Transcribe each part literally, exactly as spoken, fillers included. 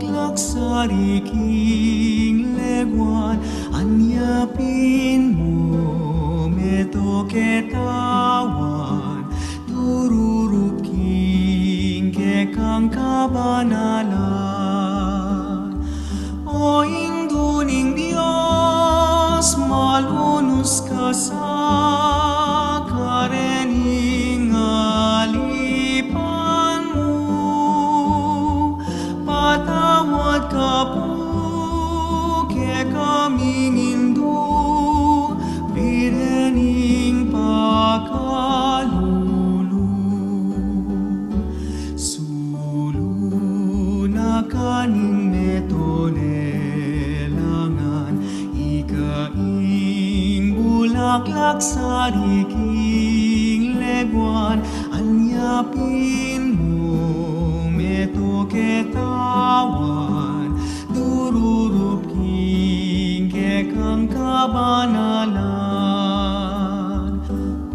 Laksari king leguan, anya pin mu meto ketawan, tururup king kekang kabanalan. O Indu ning Dios, malunus ka sa karening alipan mu. Patawad ka pu kekami, Indu, Virgen ning pakalulu. Sulu na ka ning meto lelangan, ika ing bulaklak sari king leguan, anya pin mu meto ketawan, tururup king kekang kabanalan.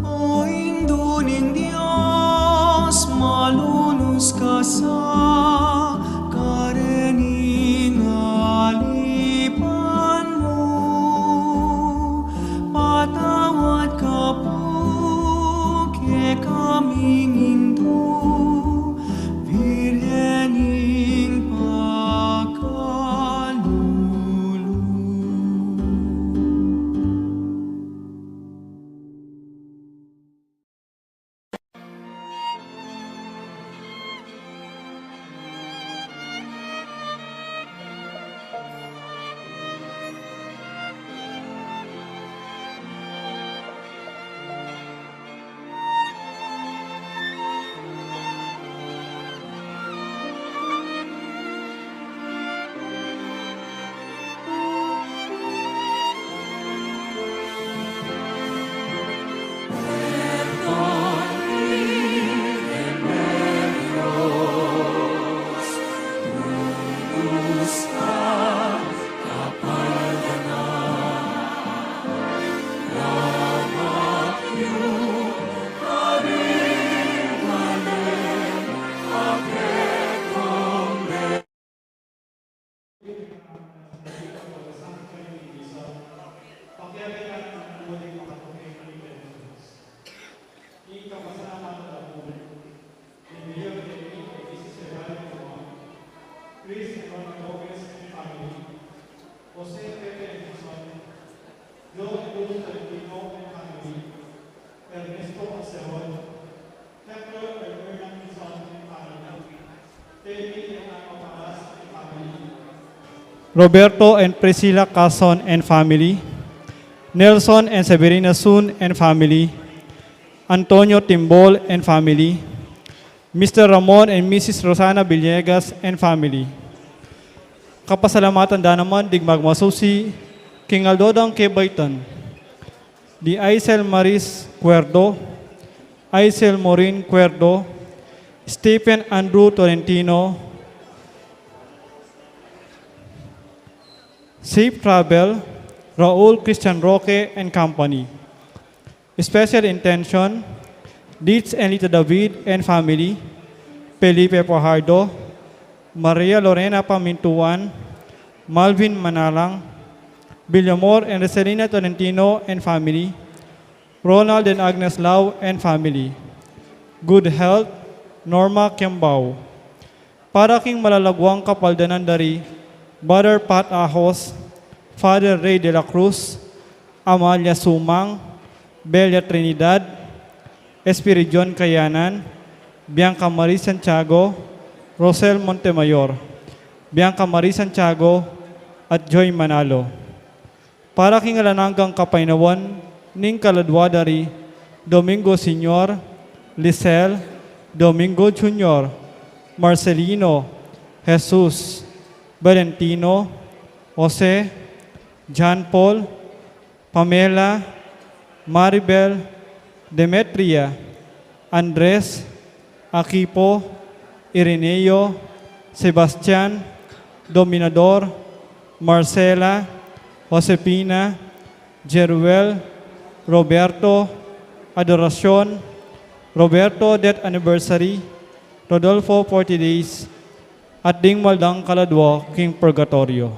O Indu ning Dios, malunus ka sa karening alipan mu. Patawad ka pu kekami, Indu, Virgen ning pakalulu. Chris and Rona Gomez and family, Jose Pepe and Jason, Joe and Luz Tolentino and family, Ernesto Aceron, Hector and Erna Quinzon and family, Teddy and Alma Paras and family, Roberto and Priscilla Cason and family, Nelson and Severina Sun and family, Antonio Timbol and family, Mister Ramon and Missus Rosana Villegas and family. Kapasalamatan da naman ding magmasusi king aldo dang kebaitan, di Aisel Maris Cuerdo, Aisel Morin Cuerdo, Stephen Andrew Tolentino, Safe Travel, Raul Christian Roque and company. Special intention, Dids and Lita David and family, Felipe Fajardo, Maria Lorena Pamintuan, Malvin Manalang, Villamor and Roselina Tolentino and family, Ronald and Agnes Lau and family. Good health, Norma Kembao. Para king malalaguang kapaldanan da ri Brother Pat Ahos, Father Ray de la Cruz, Amalia Sumang, Belia Trinidad, Espiridion Kayanan, Bianca Marie Santiago, Rosel Montemayor, Bianca Marie Santiago, at Joy Manalo. Para king alang anggang kapaynawan ning kaladua da ri Domingo Senior, Lisel, Domingo Junior, Marcelino, Jesus, Valentino, Jose, John Paul, Pamela, Maribel, Demetria, Andres, Akipo, Ireneo, Sebastian, Dominador, Marcela, Josefina, Jeruel, Roberto, Adoracion, Roberto death anniversary, Rodolfo forty days, at ding maldang kaladwa king purgatoryo.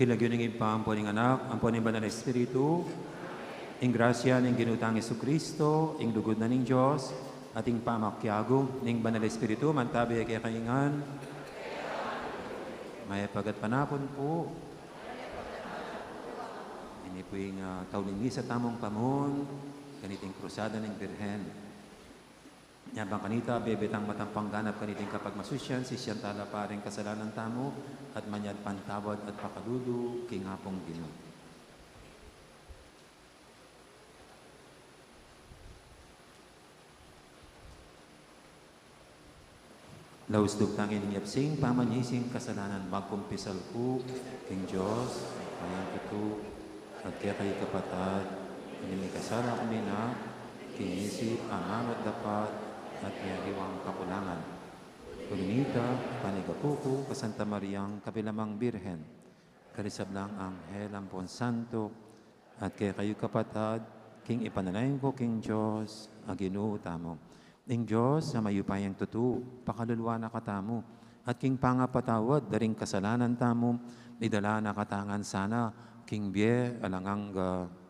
King lagyu ning Ibpa, ampo ning Anak, ampo ning Banal Espiritu. Ing grasya ning Ginu tang Jesucristo, ing lugud na ning Dios, at ing pamakiabe ning Banal Espiritu, mantabi kekayu ngan. Mayap a gatpanapun pu. Ini pu ing, ah, tauling misa tamung pamun kaniting Krusada ning Birhen. Nya bang kanita, bebe tang matampang ganap kaniting kapagmasusyan, sisian tala pa ring kasalanan tamu, at manyad pantawad at pakaludu king Apung Ginu. Laus dugtang ining yapsing pamanyising kasalanan, magkumpisal ku king Dios, mayang tutu, at kekayu kapatad, ini mikasala ku mina, king isip, amanu at dapat, at miyaliwang kakulangan. Uli nita, panigapu ku ka Santa Mariang kabilamang Birhen, karing sablang anghel ampon santo, at kekayu kapatad, king ipanalangin ku king Dios a Ginu tamu. Ing Dios a mayupayang tutu, pakaluluan na katamu, at king pangapatawad da ring kasalanan tamu, idala na katamu ngan sana king bie alang angga.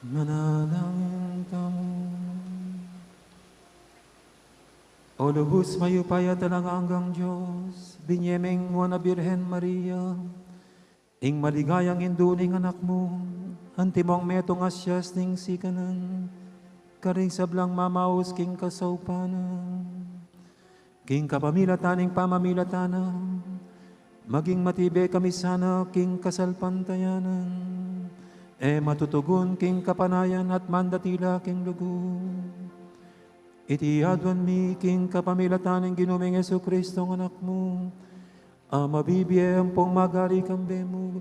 Manalangin tamu. O lubus mayupaya at alang anggang Dios, binye meng nuan a Birhen Maria, ing maligayang indu ning Anak mu, antimong metung a siyas ning sikanan, karing sablang mamaus king kasaupanan. King kapamilatan ning pamamilatan na, maging matibe kami sana king kasalpantayanan, e matutugun king kapanayan at mandatila king lugud. Iti aduan mi king kapamilatan ning Ginu ming Jesucristo, Anak mu, a mabibie ampong magari kambe mu,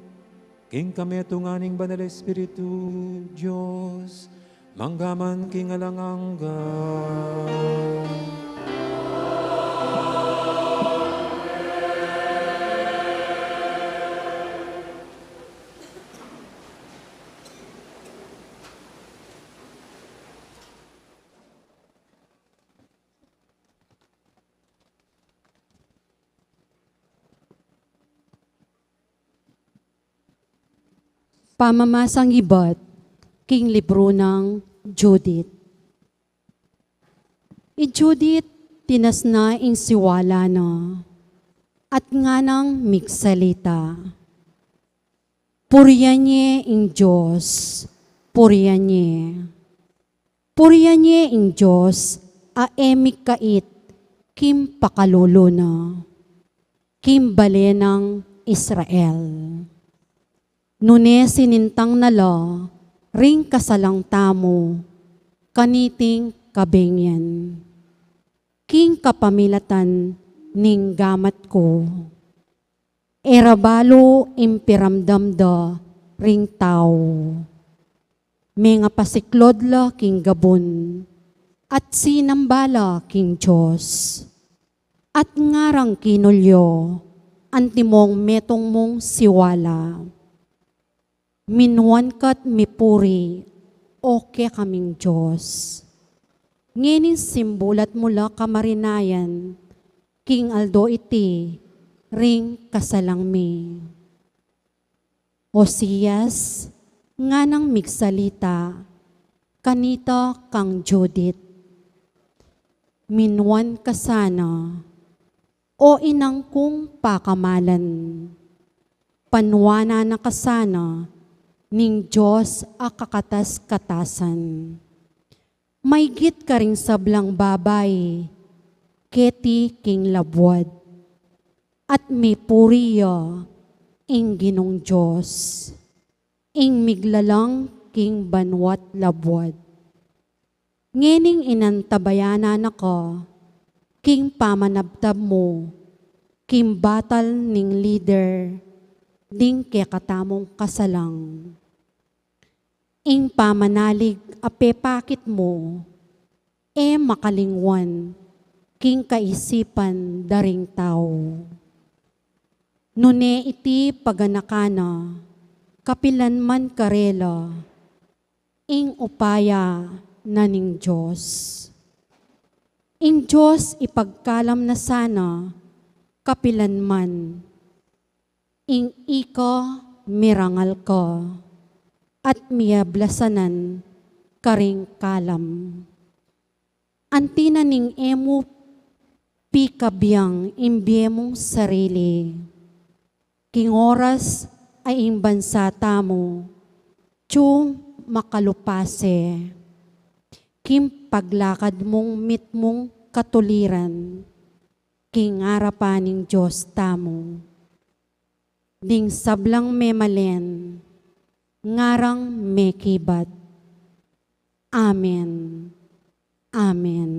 king kametungan ning Banal Espiritu, Dios, mangga man king alang angga. Pamamasang ibat king libru nang Judith. I Judith tinasna ing siwala na, at nganang migsalita. Purian ye ing Dios, purian ye. Purian ye ing Dios a e mikait king pakalulu na, king bale nang Israel. Nune sinintang na la ring kasalang tamu kaniting kabengian, king kapamilatan ning gamat ku. E ra balu ing piramdam da ring tau. Mengapasiklod la king gabun, at sinamba la king Dios. At ngarang kinulyo, antimong metung mung siwala. Minuan ka't mipuri, o kekaming Dios. Ngening simbulat mu la kamarinayan, king aldo iti, ring kasalang mi. Osias, nganang migsalita, kanita kang Judith. Minuan ka sana, o inang kung pakamalan. Panuanan na ka sana ning Dios a kakatas-katasan. Maigit karing sablang babai keti king labuad, at mipuri ya ing Ginung Dios, ing miglalang king banua't labuad. Ngening inantabayanan na ka king pamanabtab mu king batal ning lider ding kekatamung kasalang. Ing pamanalig a pepakit mu, e makalingwan king kaisipan da ring tau. Nune iti paganakan na, kapilan man karela, ing upaya na ning Dios. Ing Dios ipagkalam na sana, kapilan man, ing ika mirangal ka, at miablasanan karing kalam. Anti na ning e mu pikabiang ing bie mung sarili. King oras a ing bansa tamu, tiyung makalupase. King paglakad mung mitmung katuliran, king arapan ning Dios tamu. Ding sablang memalen, ngarang mekibat. Amen. Amen.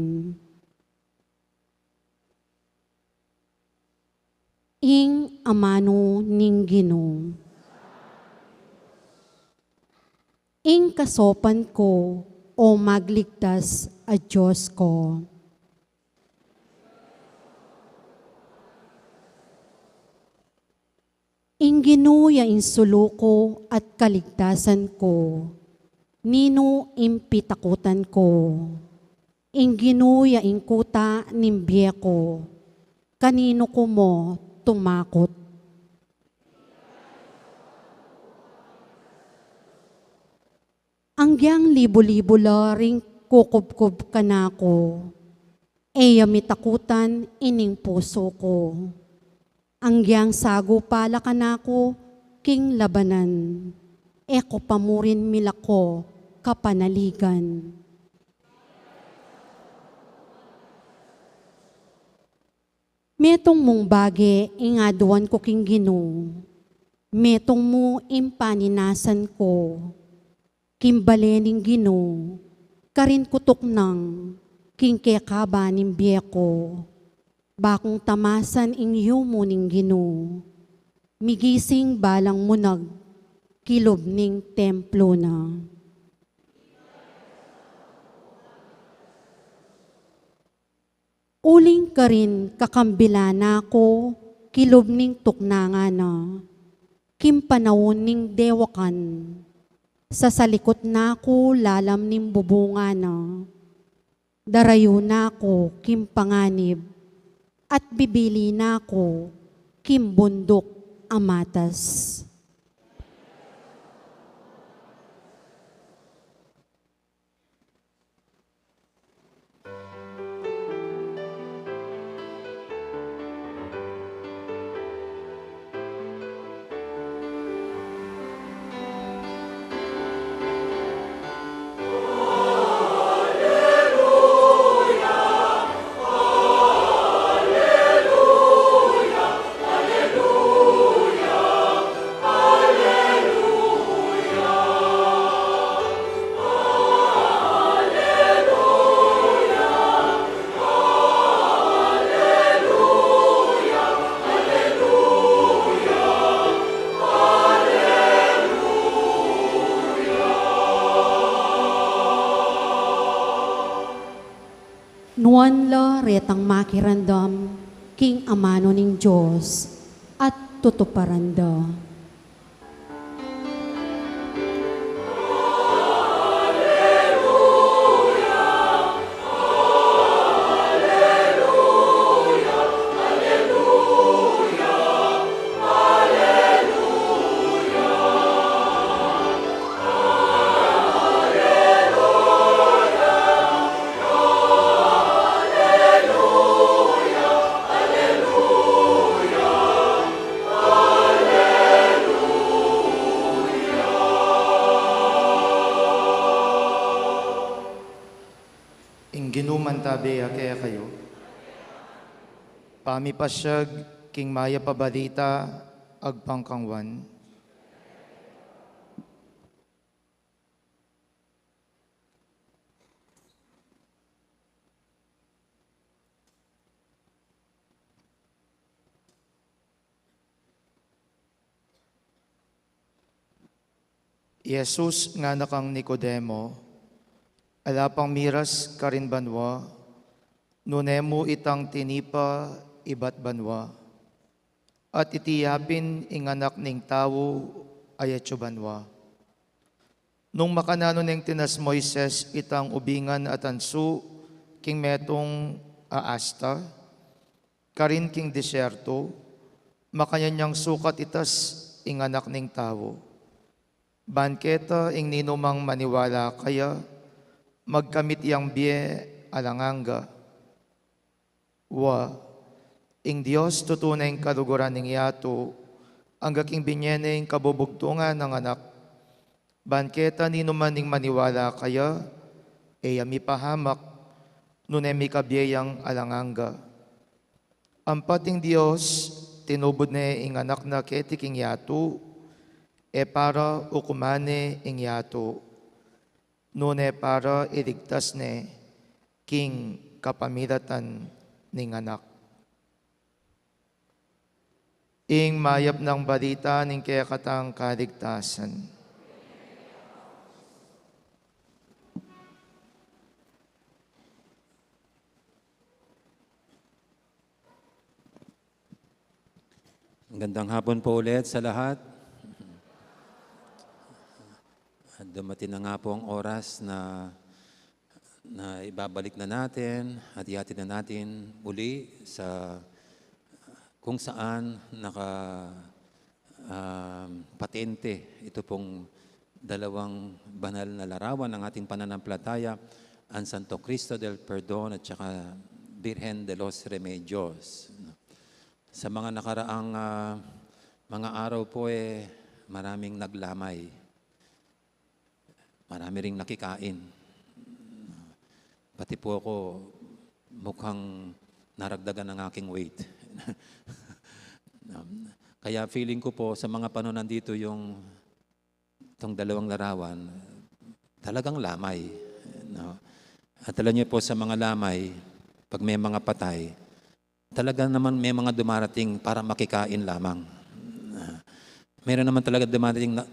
Ing amanu ning Ginu. Ing kasopan ku, o magligtas a Dios ku. Ing Ginu ya ing sulu ku at kaligtasan ku, ninu ing pitakutan ku? Ing Ginu ya ing kuta ning bie ku, kaninu ku mo tumakut? Anggiyang libu-libu la ring kukubkub kanaku, e ya mi takutan ining pusu ku. Anggiyang sagupa la kanaku king labanan, e ku pa mu rin milako kapanaligan. Metung mung bage ing aduan ku king Ginu, metung mu ing paninasan ku. King bale ning Ginu, karin ku tuknang, king kekaba ning bie ku. Ba kung tamasan ing yumu ning Ginu, migising balang munag kilub ning templo na. Uling karin kakambilan na ku kilub ning tuknangan na, king panaun ning dewakan, sasalikut na ku lalam ning bubungan na, darayu na ku king panganib, at bibili na ku king bunduk a matas. Nuan la retang makiramdam king amanu ning Dios at tutuparan da. Ing Ginu mantabe ya kekayu. Pamipasiag king mayap a balita agpang kang Juan. I Jesus ngana kang Nicodemo, ala pang miras karin banua, nune mu itang tinipa ibat banua, at iti ya pin ing Anak ning Tau a atyu banua. Nung makananu neng tinas Moises itang ubingan a tansu king metung a asta, karin king disyerto, makanyan yang sukat itas ing Anak ning Tau. Ban keta ing ninumang maniwala kaya, magkamit yang bie alang angga. Wa, ing Dios tutu neng kaluguran ning yatu, angga king binye ne ing kabubugtungan nang Anak. Ban keta ninuman ing maniwala kaya, e ya mipahamak, nune mikabie yang alang angga. Ampat ing Dios, tinubud ne ing Anak na keti king yatu, e para ukuman ne ing yatu, nune para iligtas ne king kapamilatan ning Anak. Ing mayap nang balita ning kekatang kaligtasan. Magandang hapon po ulit sa lahat. At dumating na nga po ang oras na, na ibabalik na natin at ihatid na natin uli sa kung saan naka, um, patente ito pong dalawang banal na larawan ng ating pananampalataya, ang Santo Cristo del Perdon at saka Birhen de los Remedios. Sa mga nakaraang, ah, mga araw po, eh, maraming naglamay. Marami ring nakikain. Pati po ako, mukhang naragdagan ang aking weight. Um, kaya feeling ko po, sa mga panahon nandito yung, itong dalawang larawan, talagang lamay, no? At alam niyo po, sa mga lamay, pag may mga patay, talaga naman may mga dumarating para makikain lamang. Ah, meron naman talaga dumarating na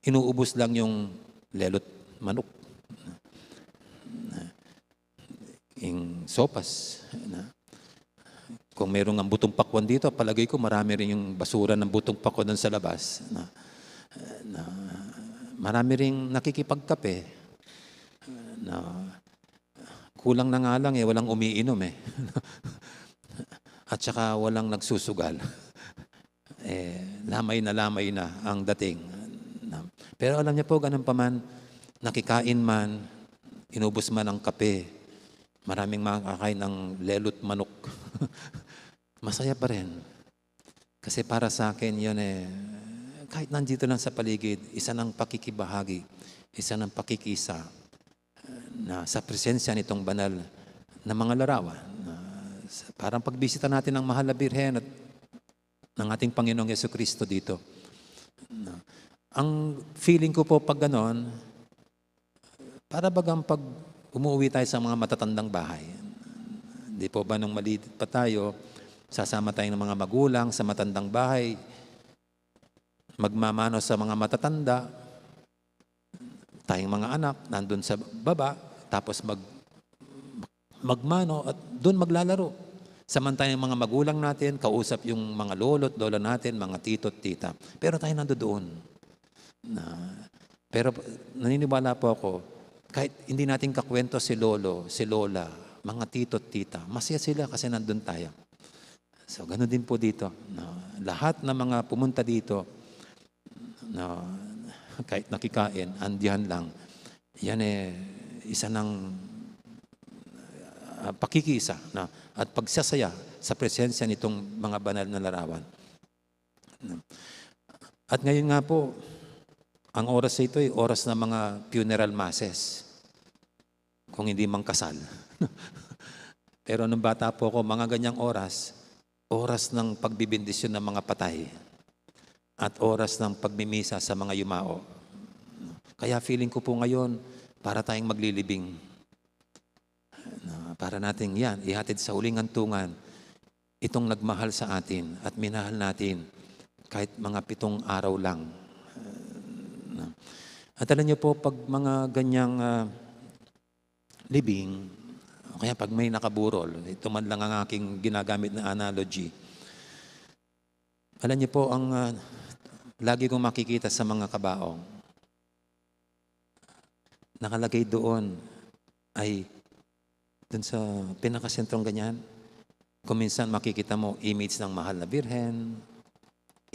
inuubos lang yung lelo't manok. Yung sopas. Na, kung meron ng butong pakwan dito, palagay ko marami rin yung basura ng butong pakwan dun sa labas. Na, na, marami ring nakikipagkape. Na, kulang na nga lang eh, walang umiinom eh. At saka walang nagsusugal. Eh, lamay na lamay na ang dating. Na, pero alam niyo po, ganun pa man, nakikain man, inubos man ang kape, maraming makakain ng lelo't manok. Masaya pa rin. Kasi para sa akin yun eh, kahit nandito lang sa paligid, isa ng pakikibahagi, isa ng pakikisa na sa presensya nitong banal na mga larawan. Na sa, parang pagbisita natin ng Mahal na Birhen at ng ating Panginoong Yesu Kristo dito. Na, ang feeling ko po pag ganon, para bagang pag umuwi tayo sa mga matatandang bahay. Di po ba nung maliit pa tayo, sasama tayo ng mga magulang sa matandang bahay, magmamano sa mga matatanda, tayong mga anak, nandun sa baba, tapos mag-, magmano at dun maglalaro. Samantalang mga magulang natin, kausap yung mga lolo't lola natin, mga tito't tita. Pero tayo nandoon. Na, pero naniniwala po ako, kahit hindi natin kakwento si lolo, si lola, mga tito't tita, masaya sila kasi nandun tayo. So, ganun din po dito. No? Lahat ng mga pumunta dito, no, kahit nakikain, andiyan lang. Yan eh, isa ng, ah, pakikisa, no? At pagsasaya sa presensya nitong mga banal na larawan. No? At ngayon nga po, ang oras na ito ay oras ng mga funeral masses. Kung hindi mang kasal. Pero nung bata po ako, mga ganyang oras, oras ng pagbibindisyon ng mga patay at oras ng pagmimisa sa mga yumao. Kaya feeling ko po ngayon, para tayong maglilibing. Na para nating yan, ihatid sa huling hantungan, itong nagmahal sa atin at minahal natin kahit mga pitong araw lang. At alam niyo po, pag mga ganyang, ah, libing, o kaya pag may nakaburol, ito man lang ang aking ginagamit na analogy. Alam niyo po, ang, ah, lagi kong makikita sa mga kabaong, nakalagay doon ay dun sa pinakasentrong ganyan. Kung minsan makikita mo image ng Mahal na Birhen,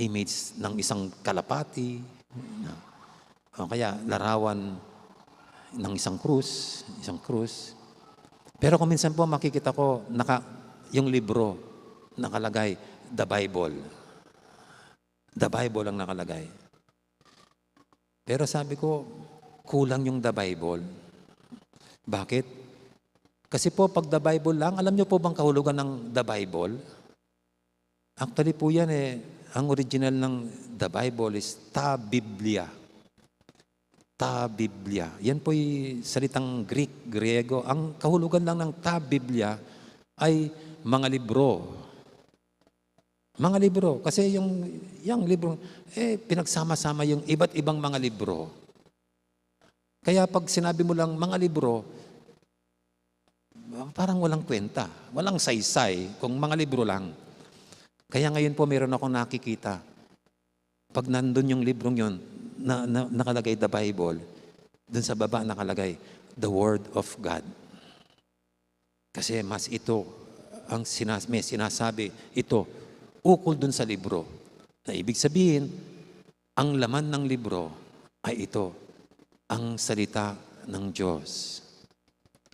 image ng isang kalapati, no? O kaya larawan ng isang krus, isang krus. Pero kung minsan po makikita ko, naka, yung libro, nakalagay, The Bible. The Bible ang nakalagay. Pero sabi ko, kulang yung The Bible. Bakit? Kasi po, pag The Bible lang, alam niyo po bang kahulugan ng The Bible? Actually po yan eh, ang original ng The Bible is ta Biblia. Ta Biblia. Yan po'y salitang Greek, Griego. Ang kahulugan lang ng ta Biblia ay mga libro. Mga libro. Kasi yung, yung libro, eh, pinagsama-sama yung iba't ibang mga libro. Kaya pag sinabi mo lang mga libro, parang walang kwenta, walang saysay kung mga libro lang. Kaya ngayon po, meron akong nakikita. Pag nandun yung librong yun, na, na, nakalagay the Bible, dun sa baba nakalagay, the Word of God. Kasi mas ito ang sinas-, may sinasabi, ito, ukol dun sa libro. Na ibig sabihin, ang laman ng libro ay ito, Ang salita ng Diyos.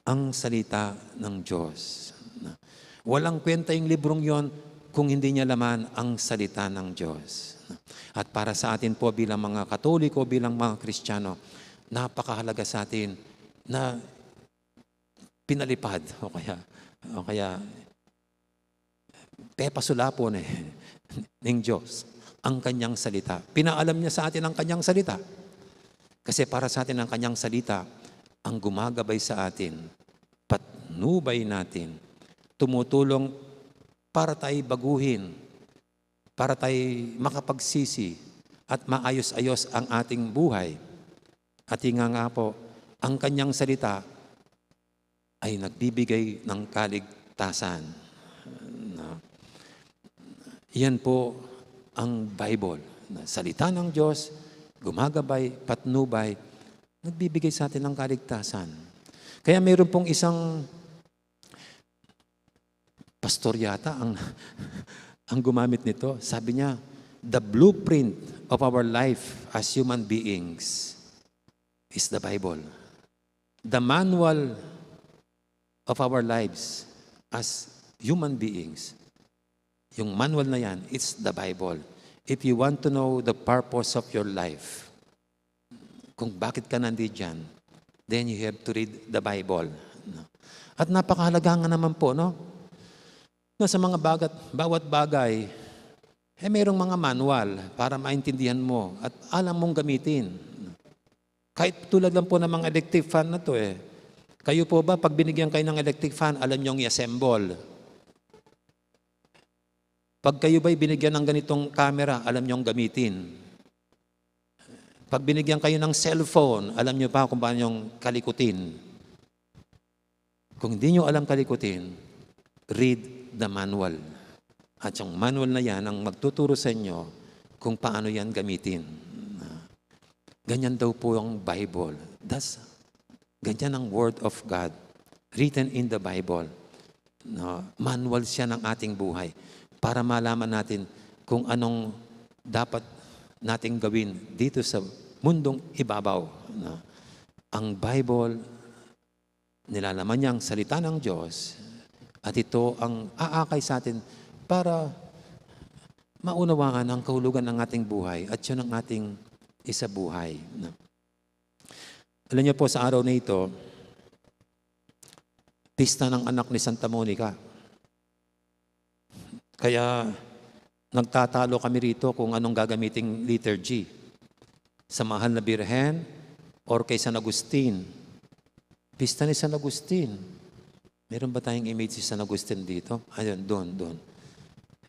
Ang salita ng Diyos. Na, walang kwenta yung librong yon kung hindi niya laman ang salita ng Diyos. At para sa atin po bilang mga Katoliko, bilang mga Kristiyano, napakahalaga sa atin na pinalipad o kaya, o kaya pepasulapo ne ning Diyos ang kanyang salita. Pinaalam niya sa atin ang kanyang salita. Kasi para sa atin ang kanyang salita, ang gumagabay sa atin, patnubay natin, tumutulong para tayo baguhin, para tayo makapagsisi at maayos-ayos ang ating buhay. At yun nga nga po, ang kanyang salita ay nagbibigay ng kaligtasan. Na, yan po ang Bible. Na salita ng Diyos, gumagabay, patnubay, nagbibigay sa atin ng kaligtasan. Kaya mayroon pong isang pastor yata ang, ang gumamit nito. Sabi niya, "The blueprint of our life as human beings is the Bible." The manual of our lives as human beings. Yung manual na yan, it's the Bible. If you want to know the purpose of your life, kung bakit ka nandito dyan, then you have to read the Bible. No? At napakahalaga nga naman po, no? Na sa mga bagat, bawat bagay, eh, mayroong mga manual para maintindihan mo at alam mong gamitin. Kahit tulad lang po ng mga electric fan na to eh. Kayo po ba, pag binigyan kayo ng electric fan, alam niyong i-assemble? Pag kayo ba'y binigyan ng ganitong camera, alam niyong gamitin? Pag binigyan kayo ng cellphone, alam niyo pa kung paano niyong kalikutin? Kung hindi niyo alam kalikutin, read the manual. At yung manual na yan ang magtuturo sa inyo kung paano yan gamitin. Ganyan daw po ang Bible. That's, ganyan ang Word of God, written in the Bible. No? Manual siya ng ating buhay para malaman natin kung anong dapat nating gawin dito sa mundong ibabaw. No? Ang Bible, nilalaman niya ang salita ng Diyos at ito ang aakay sa atin para maunawaan ang kahulugan ng ating buhay at yun ang ating isabuhay. No? Alam niyo po, sa araw na ito, pista ng anak ni Santa Monica. Kaya nagtatalo kami rito kung anong gagamiting liturgy. Sa Mahal na Birhen or kay San Agustin. Pista ni San Agustin. Meron ba tayong image si San Agustin dito? Ayun, doon, doon.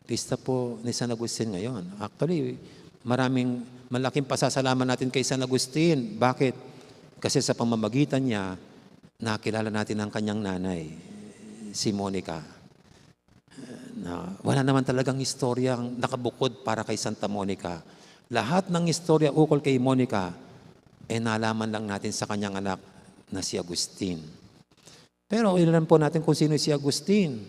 Pista po ni San Agustin ngayon. Actually, maraming, malaking pasasalamat natin kay San Agustin. Bakit? Kasi sa pamamagitan niya, nakilala natin ang kanyang nanay, si Monica. Na wala naman talagang istoryang nakabukod para kay Santa Monica. Lahat ng istorya ukol kay Monica, eh, nalaman lang natin sa kanyang anak na si Agustin. Pero alam po natin kung sino si Agustin.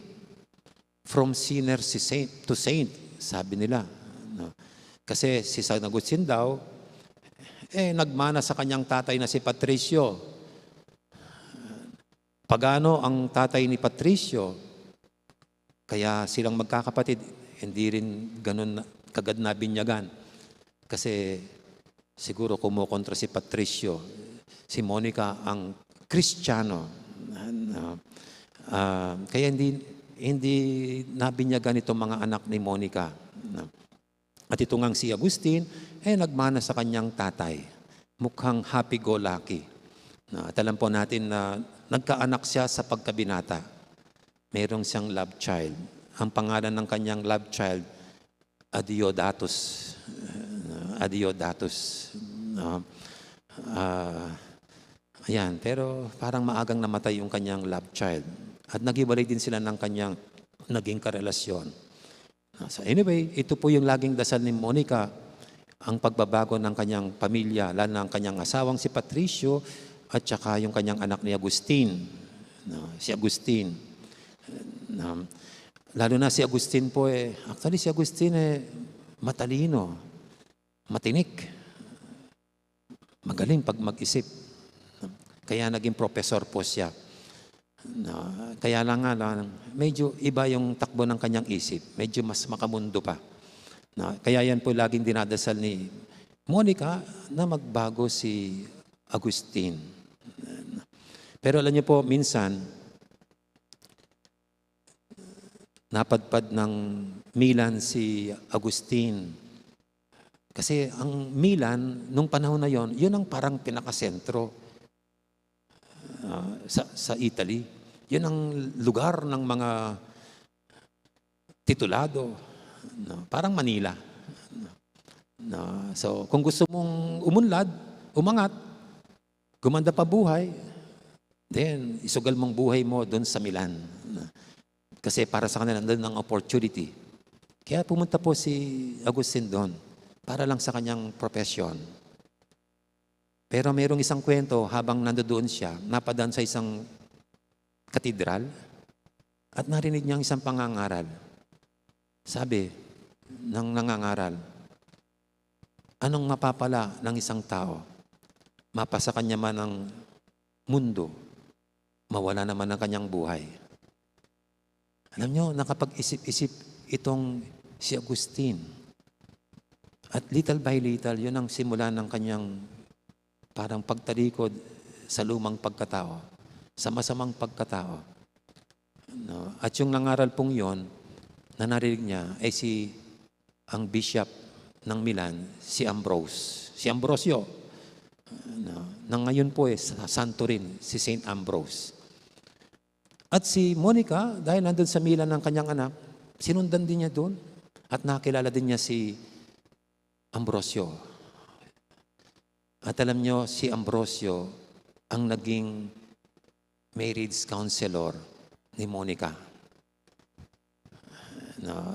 From sinner si saint, to saint, sabi nila. No? Kasi si San Agustin daw, eh, nagmana sa kanyang tatay na si Patricio. Pagano ang tatay ni Patricio, kaya silang magkakapatid, hindi rin ganun na, kagad nabinyagan. Kasi siguro kumokontra si Patricio, si Monica ang Kristiyano. No? Ah, kaya hindi, hindi nabinyagan itong mga anak ni Monica. No? At ito ngang si Agustin, eh, nagmana sa kanyang tatay. Mukhang happy-go-lucky. No? At alam po natin na nagkaanak siya sa pagkabinata. Meron siyang love child. Ang pangalan ng kanyang love child, Adeodatus. Uh, Adeodatus. No? Ah, ayan, pero parang maagang namatay yung kanyang love child. At naghiwalay din sila ng kanyang naging karelasyon. Ah, so anyway, ito po yung laging dasal ni Monica, ang pagbabago ng kanyang pamilya, lalo na ang kanyang asawang si Patricio at saka yung kanyang anak ni Agustin. No, si Agustin. No, lalo na si Agustin po eh, actually si Agustin eh, matalino, matinik, magaling pag mag-isip. Kaya naging profesor po siya. No? Kaya lang nga lang, medyo iba yung takbo ng kanyang isip. Medyo mas makamundo pa. No? Kaya yan po laging dinadasal ni Monica na magbago si Agustin. Pero alam niyo po, minsan, napadpad ng Milan si Agustin. Kasi ang Milan, nung panahon na yon, yun ang parang pinakasentro, ah, sa, sa Italy. Yun ang lugar ng mga titulado, no? Parang Manila. No? So, kung gusto mong umunlad, umangat, gumanda pa buhay, then isugal mong buhay mo doon sa Milan. Kasi para sa kanila, nandun ang opportunity. Kaya pumunta po si Agustin doon para lang sa kanyang profesyon. Pero mayroong isang kwento, habang nandoon siya, napadaan sa isang katedral at narinig niya ang isang pangangaral. Sabi ng nangangaral, "Anong mapapala ng isang tao? Mapasa kanya man ang mundo, mawala naman ang kanyang buhay." Alam nyo, nakapag-isip-isip itong si Agustin. At little by little, yun ang simula ng kanyang parang pagtalikod sa lumang pagkatao, sa masamang pagkatao. No? At yung nangaral pong yon na narinig niya ay si, ang bishop ng Milan, si Ambrose. Si Ambrosio, no? Na ngayon po eh, sa-, santo rin, si Saint Ambrose. At si Monica, dahil nandun sa Milan ng kanyang anak, sinundan din niya doon at nakilala din niya si Ambrosio. At alam nyo, si Ambrosio ang naging marriage counselor ni Monica. Na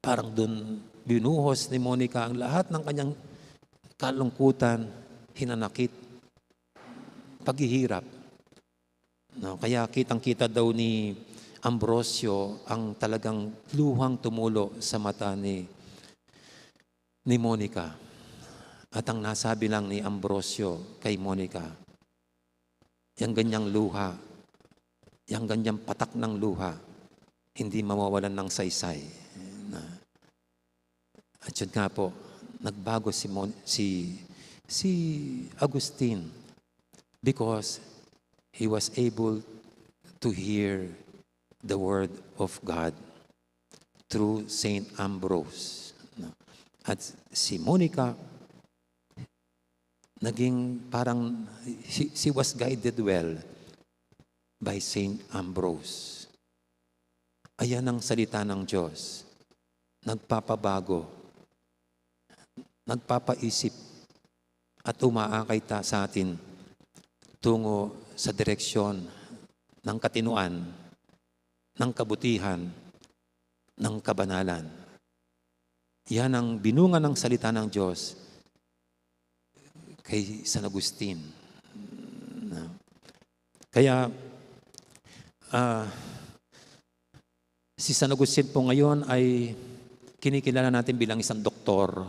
parang doon binuhos ni Monica ang lahat ng kanyang kalungkutan, hinanakit, paghihirap. No, kaya kitang-kita daw ni Ambrosio ang talagang luhang tumulo sa mata ni, ni Monica. At ang nasabi lang ni Ambrosio kay Monica, "Yang ganyang luha, yang ganyang patak ng luha, hindi mawawalan ng saysay." Na, at yun nga po, nagbago si, Mon- si, si Agustin because he was able to hear the word of God through Saint Ambrose. No? At si Monica, naging parang, she, she was guided well by Saint Ambrose. Ayan ang salita ng Diyos. Nagpapabago, nagpapaisip, at umaakay ta sa atin tungo sa direksyon ng katinuan, ng kabutihan, ng kabanalan. Yan ang binunga ng salita ng Diyos kay San Agustin. Na, kaya, ah, si San Agustin po ngayon ay kinikilala natin bilang isang doktor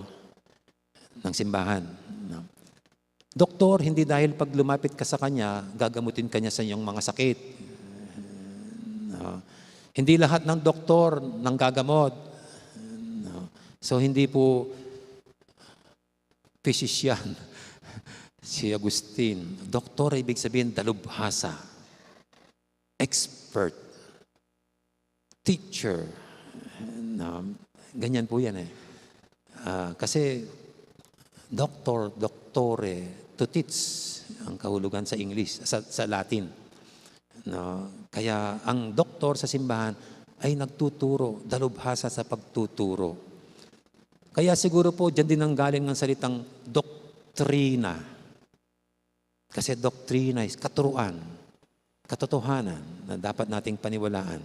ng simbahan. No? Doktor, hindi dahil pag lumapit ka sa kanya, gagamutin kanya sa iyong mga sakit. No? Hindi lahat ng doktor nanggagamot. No? So, hindi po physician si Agustin. Doktor, ibig sabihin, dalubhasa. Expert. Teacher. No? Ganyan po yan eh. Ah, kasi doctor, doctore, to teach ang kahulugan sa English, sa, sa Latin. No? Kaya ang doktor sa simbahan ay nagtuturo, dalubhasa sa pagtuturo. Kaya siguro po, dyan din ang galing ng salitang doktrina. Kasi doktrina is katuruan, katotohanan na dapat nating paniwalaan.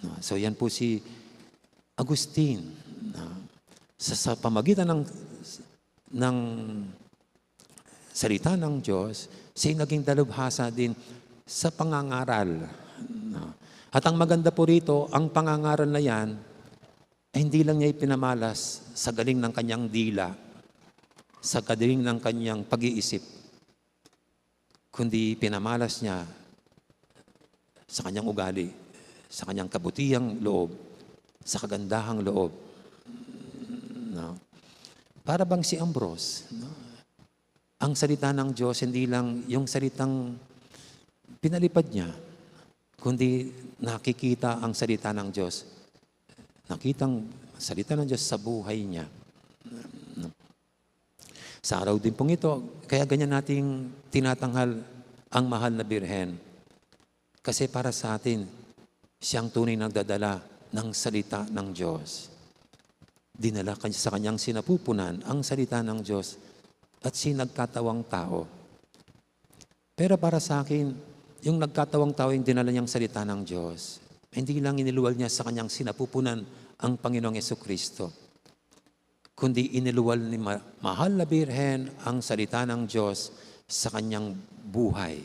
No? So, yan po si Agustin. No? Sa, sa pamagitan ng, ng salita ng Diyos, siya naging dalubhasa din sa pangangaral. No? At ang maganda po rito, ang pangangaral na yan, ay hindi lang niya ipinamalas sa galing ng kanyang dila, sa galing ng kanyang pag-iisip, kundi pinamalas niya sa kanyang ugali, sa kanyang kabutihang loob, sa kagandahang loob. No? Para bang si Ambrose, no? Ang salita ng Diyos, hindi lang yung salitang pinalipad niya, kundi nakikita ang salita ng Diyos. Nakitang salita ng Diyos sa buhay niya. Sa araw din pong ito, kaya ganyan nating tinatanghal ang mahal na Birhen. Kasi para sa atin, siyang tunay nagdadala ng salita ng Diyos. Dinala kanya sa kanyang sinapupunan ang salita ng Diyos at siya nagkatawang tao. Pero para sa akin, yung nagkatawang tao, yung dinala niyang salita ng Diyos, hindi lang iniluwal niya sa kanyang sinapupunan ang Panginoong Yesukristo, kundi iniluwal ni ma-, mahal na Birhen ang salita ng Diyos sa kanyang buhay.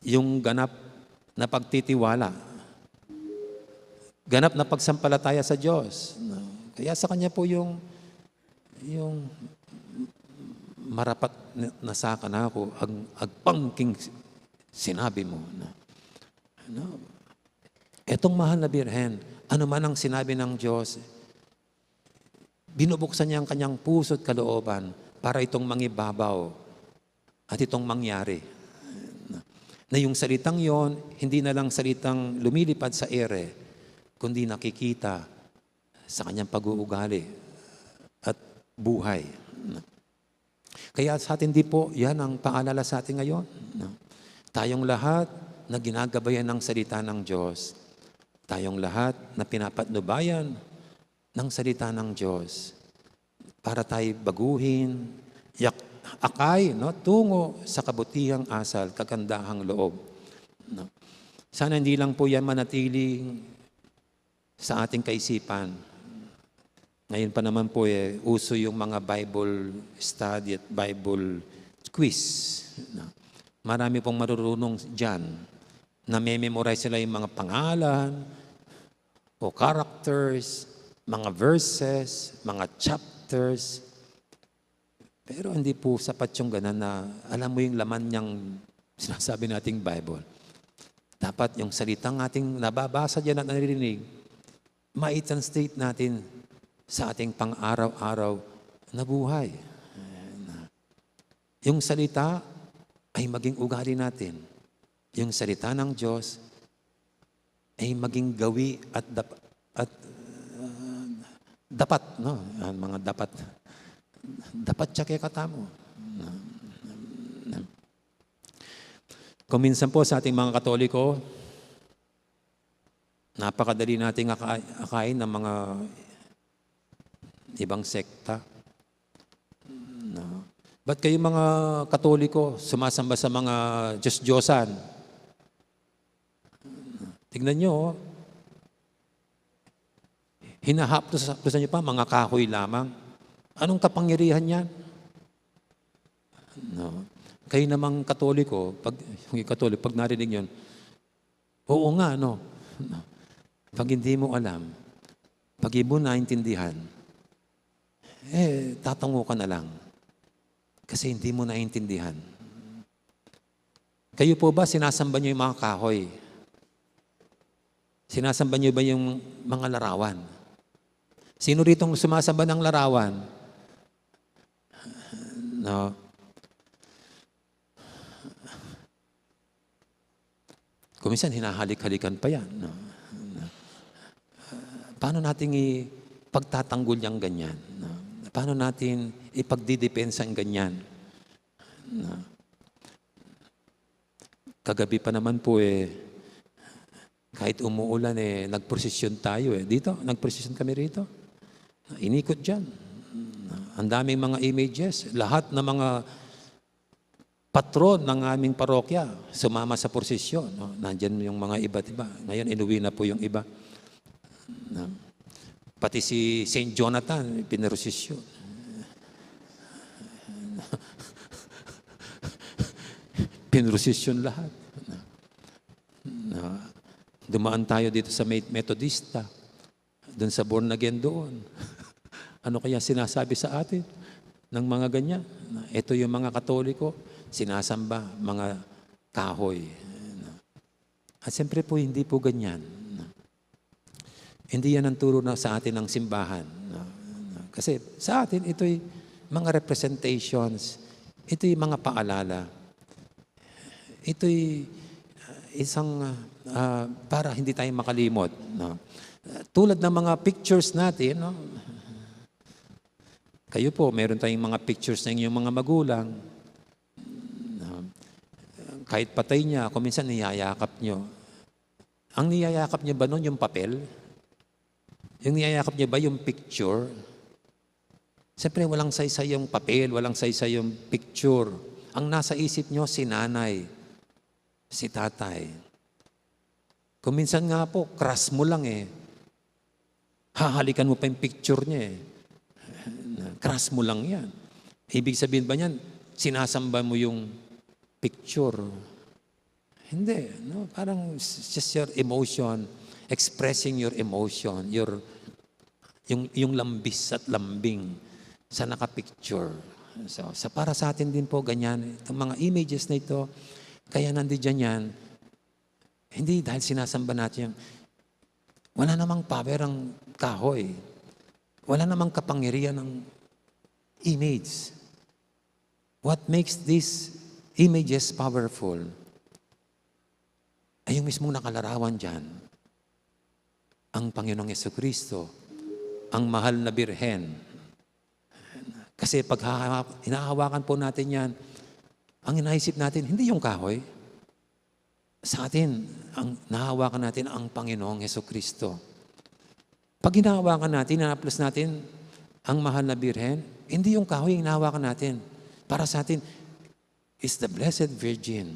Yung ganap na pagtitiwala, ganap na pagsampalataya sa Diyos. No? Kaya sa kanya po yung, yung marapat na, na sa kanako ang agpang king sinabi mo. No? No? Etong mahal na Birhen, ano man ang sinabi ng Diyos, binubuksan niya ang kanyang puso at kalooban para itong mangibabaw at itong mangyari. Na yung salitang yon, hindi na lang salitang lumilipad sa ere, kundi nakikita sa kanyang pag-uugali at buhay. Kaya sa atin din po, yan ang paalala sa atin ngayon. No? Tayong lahat na ginagabayan ng salita ng Diyos. Tayong lahat na pinapatnubayan ng salita ng Diyos. Para tayo baguhin, yak-, akay, no, tungo sa kabutihang asal, kagandahang loob. No? Sana hindi lang po yan manatiling sa ating kaisipan. Ngayon pa naman po, eh, uso yung mga Bible study at Bible quiz. No? Marami pong marurunong dyan. Na memorize sila yung mga pangalan o characters, mga verses, mga chapters. Pero hindi po sapat yung ganun na alam mo yung laman niyang sinasabi nating Bible. Dapat yung salitang ating nababasa dyan at naririnig, mai-translate natin sa ating pang-araw-araw na buhay. Ayan. Yung salita ay maging ugali natin. Yung salita ng Diyos ay maging gawi at dap-, at, uh, dapat, no? Ang mga dapat. Dapat siya kaya katamu. Kung minsan po sa ating mga Katoliko, napakadali nating aka-, akayin ng mga ibang sekta. No? Ba't kayo mga Katoliko sumasamba sa mga Diyos-Diyosan? Tignan nyo, oh. Hinahapdos-hapdosan nyo pa, mga kahoy lamang. Anong kapangyarihan yan? No? Kayo namang Katoliko, pag, yung Katoliko, pag narinig yun, oo nga, no? Pag hindi mo alam, pag hindi mo naintindihan, eh, tatango ka na lang. Kasi hindi mo naintindihan. Kayo po ba, sinasamba niyo yung mga kahoy? Sinasamba niyo ba yung mga larawan? Sino ritong sumasamba ng larawan? No? Kung minsan, hinahalik-halikan pa yan. No? Paano natin ipagtatanggol yang ganyan? No? Paano natin ipagdidepensa ang ganyan? No? Kagabi pa naman po eh, kahit umuulan eh, nagprosesyon tayo eh. Dito, nagprosesyon kami rito. Inikot dyan. Ang daming mga images. Lahat ng mga patron ng aming parokya sumama sa prosesyon. No? Nandyan yung mga iba't iba. Ngayon, inuwi na po yung iba. No? Pati si Saint Jonathan, pinrosesyon. Pinrosesyon lahat. Na, dumaan tayo dito sa Met-, Metodista, dun sa born again doon. Ano kaya sinasabi sa atin ng mga ganyan? Na, ito yung mga Katoliko, sinasamba, mga kahoy. At siyempre po, hindi po ganyan. Hindi yan ang turo na sa atin ng simbahan. Kasi sa atin, ito'y mga representations, ito'y mga paalala, ito'y, uh, isang, uh, para hindi tayo makalimot, no? Tulad ng mga pictures natin, no? Kayo po, meron tayong mga pictures ng inyong mga magulang. No? Kahit patay niya, kung minsan niyayakap niyo. Ang niyayakap niyo ba nun yung papel? Yung niyayakap niyo ba yung picture? Siyempre, walang saysay yung papel, walang saysay yung picture. Ang nasa isip niyo, si nanay, si tatay. Kung minsan nga po, crush mo lang eh. Hahalikan mo pa yung picture niya eh. Crush mo lang yan. Ibig sabihin ba niyan, sinasamba mo yung picture? Hindi, no? Parang it's just your emotion, expressing your emotion, your, yung, yung lambis at lambing sa nakapicture. So, sa, para sa atin din po, ganyan. Itong mga images na ito, kaya nandiyan yan, hindi dahil sinasamba natin yan. Wala namang power ang kahoy. Wala namang kapangyarihan ang image. What makes these images powerful ay yung mismong nakalarawan dyan, ang Panginoong Jesucristo, ang mahal na Birhen. Kasi pag haha-, hinahawakan po natin yan, ang inaisip natin, hindi yung kahoy. Sa atin, ang nahawakan natin ang Panginoong Jesucristo. Pag hinahawakan natin, inaplas natin ang mahal na Birhen, hindi yung kahoy ang hinahawakan natin. Para sa atin, is the Blessed Virgin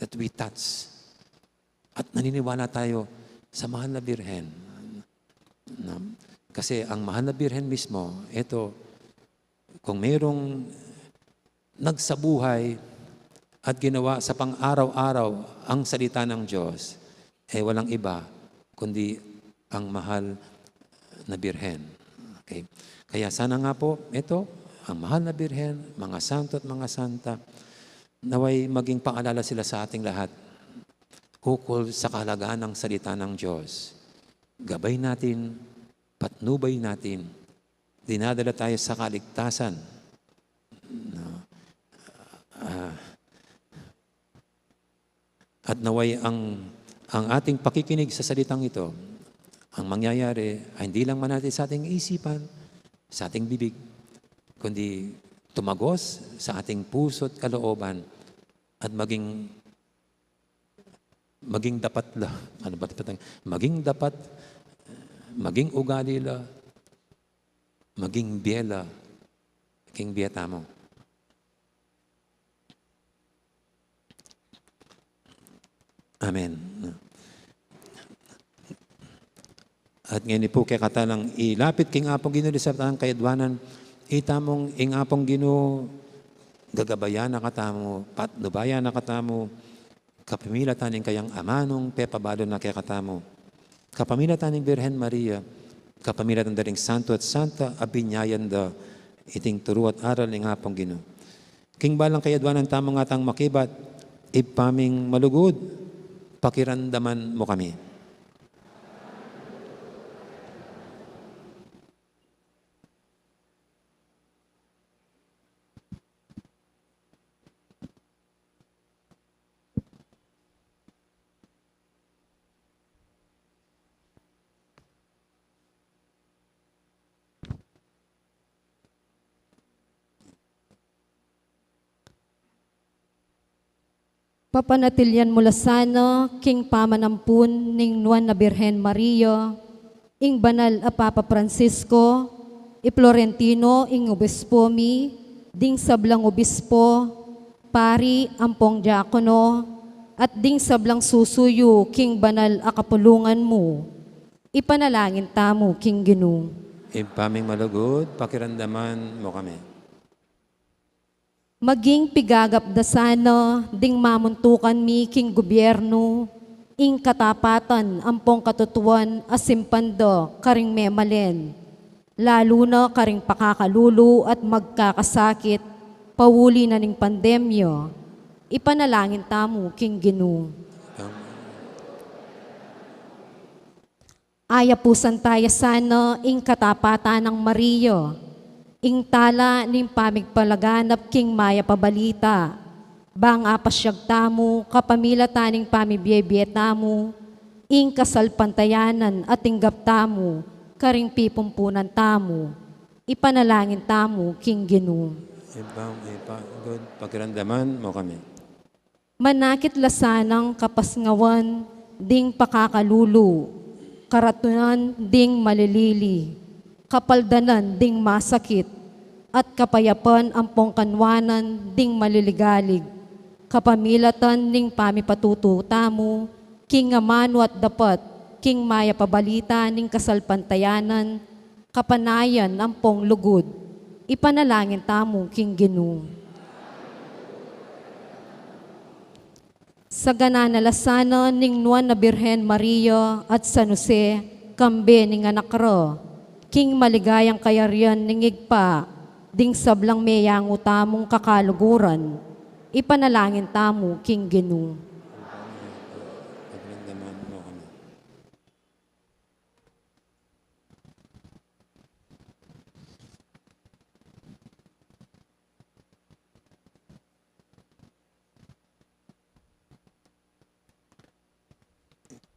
that we touch. At naniniwala tayo sa mahal na Birhen. Na, kasi ang mahal na Birhen mismo, ito, kung mayroong nagsabuhay at ginawa sa pang-araw-araw ang salita ng Diyos, eh, walang iba kundi ang mahal na Birhen. Okay? Kaya sana nga po, ito, ang mahal na Birhen, mga santo at mga santa, naway maging paalala sila sa ating lahat ukol sa kahalagahan ng salita ng Diyos. Gabay natin, patnubay natin, dinadala tayo sa kaligtasan. No? Ah, at naway ang, ang ating pakikinig sa salitang ito, ang mangyayari ay hindi lang manatili sa ating isipan, sa ating bibig, kundi tumagos sa ating puso at kalooban at maging, maging dapat la. Ano ba dapat ang, maging dapat, maging ugali la, maging bie la, maging bie tamu. Amen. At ngeni pu, kekatamu lang ilapit king Apung Ginu, ding sablang kayadwanan, ita mung ing Apung Ginu gagabayan na katamu, patnubayan na katamu, kapamilatan ning kayang amanung pepabalu na kekatamu. Kapamilatan ning Birhen Maria, kapamilatan da ring santo at santa a binyayan da iting turu at aral ning Apung Ginu. King balang kayadwanan tamu ngatang makibat, Ibpa ming malugud, pakiramdaman mu kami. Papanatilian mu la sana king pamanampun ning Nuan a Birhen Maria, ing banal a Papa Francisco, i Florentino ing obispo mi, ding sablang obispo, pari ampong diakono, at ding sablang susuyu king banal a kapulungan mu. Ipanalangin tamu king Ginu. Ibpa ming malugud, pakiramdaman mu kami. Maging pigagap da sana ding mamuntukan mi king gubyernu, ing katapatan ampong katutuan a simpan da karing memalen, lalu na karing pakakalulu at magkakasakit, pauli na ning pandemya. Ipanalangin tamu king Ginu. Ayapusan taya sana ing katapatan nang Maria, ing tala ning pamigpalaganap king mayap a balita, bang apasyag tamu kapamilatan ning pamibiebie tamu, ing kasalpantayanan a tinggap tamu karing pipumpunan tamu. Ipanalangin tamu king Ginu. Ibang ipagod, pakiramdaman mu kami. Manakit la sanang kapasngawan ding pakakalulu, karatunan ding malilili, kapaldanan ding masakit, at kapayapan ampong kanwanan ding maliligalig, kapamilatan ning pamipatutu tamu king amanu at dapat, king mayap a balita ning kasalpantayanan, kapanayan ampong lugud. Ipanalangin tamu king Ginu. Sagana na la sana ning Nuan a Birhen Maria at San Jose, kambe ning anak ra, king maligayang kayarian ning Ibpa, ding sablang meyangu tamung kakaluguran. Ipanalangin tamu king Ginu.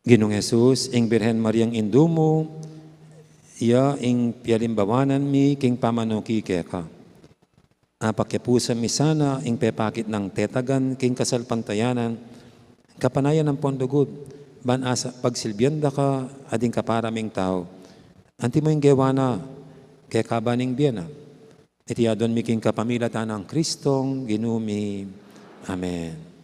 Ginung Jesus, ing Birhen Mariang indu mu, iya ing pialimbawanan mi king pamanuki keka. Apakipusan mi sana ing pepakit nang tetagan king kasalpantayanan, kapanayan ampong lugud, ban asa pagsilbian da ka at ding kapara ming tau. Antimo ing gewa na, keka ban ing bie na. Iti adwan mi king kapamilatan nang Kristong Ginu mi. Amen.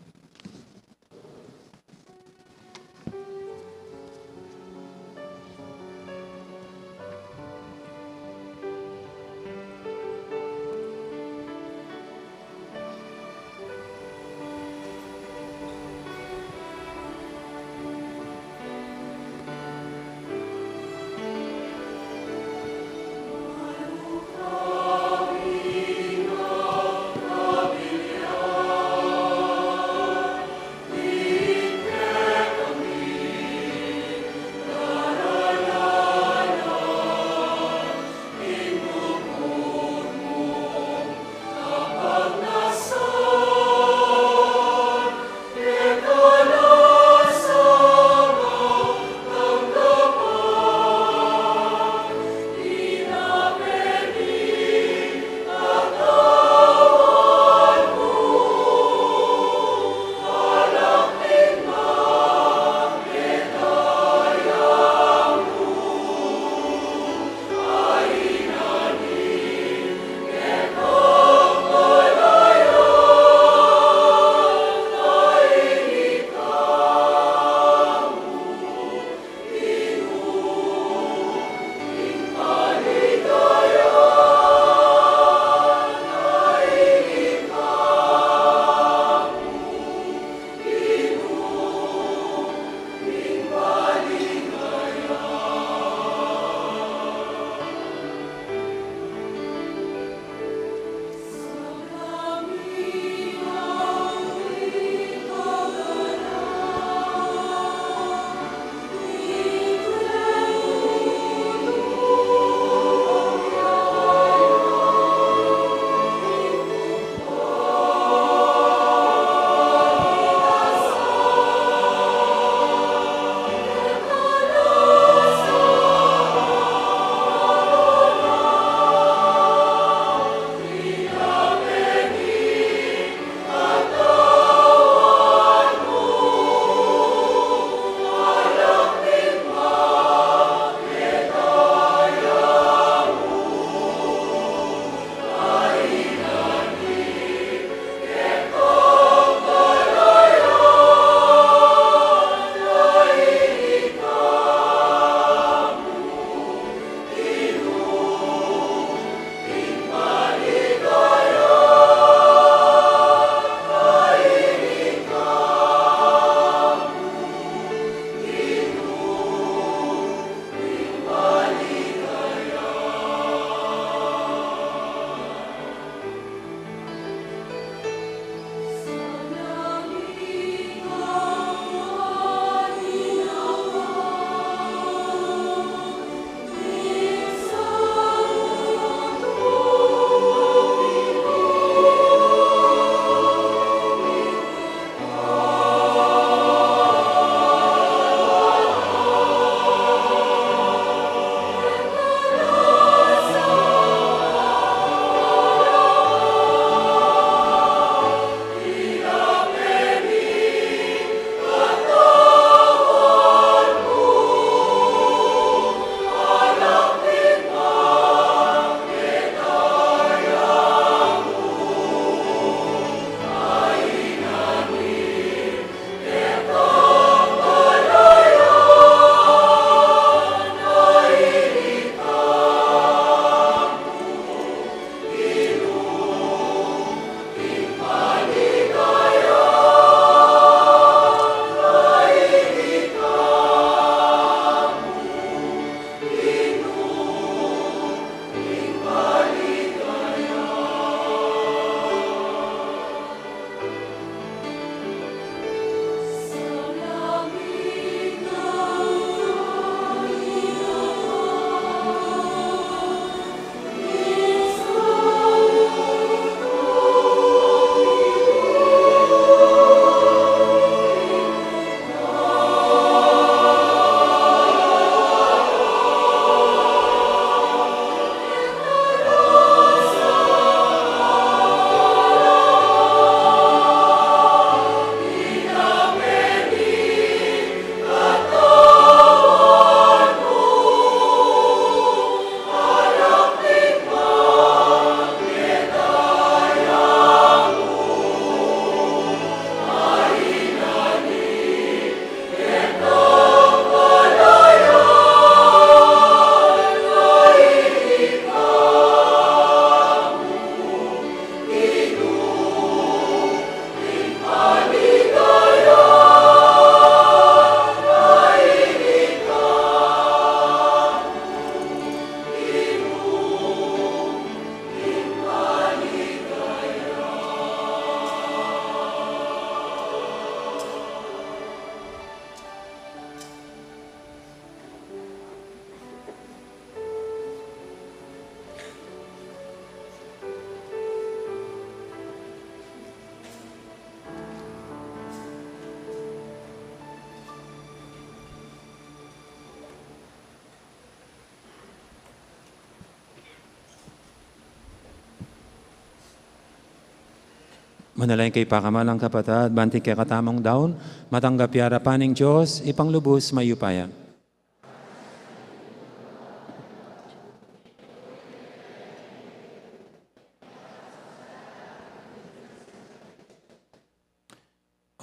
Manalangin kayu, pakamalan kung kapatad, ban ing kekatamung daun matanggap ya arapan ning Dios, Ibpang lubus mayupaya.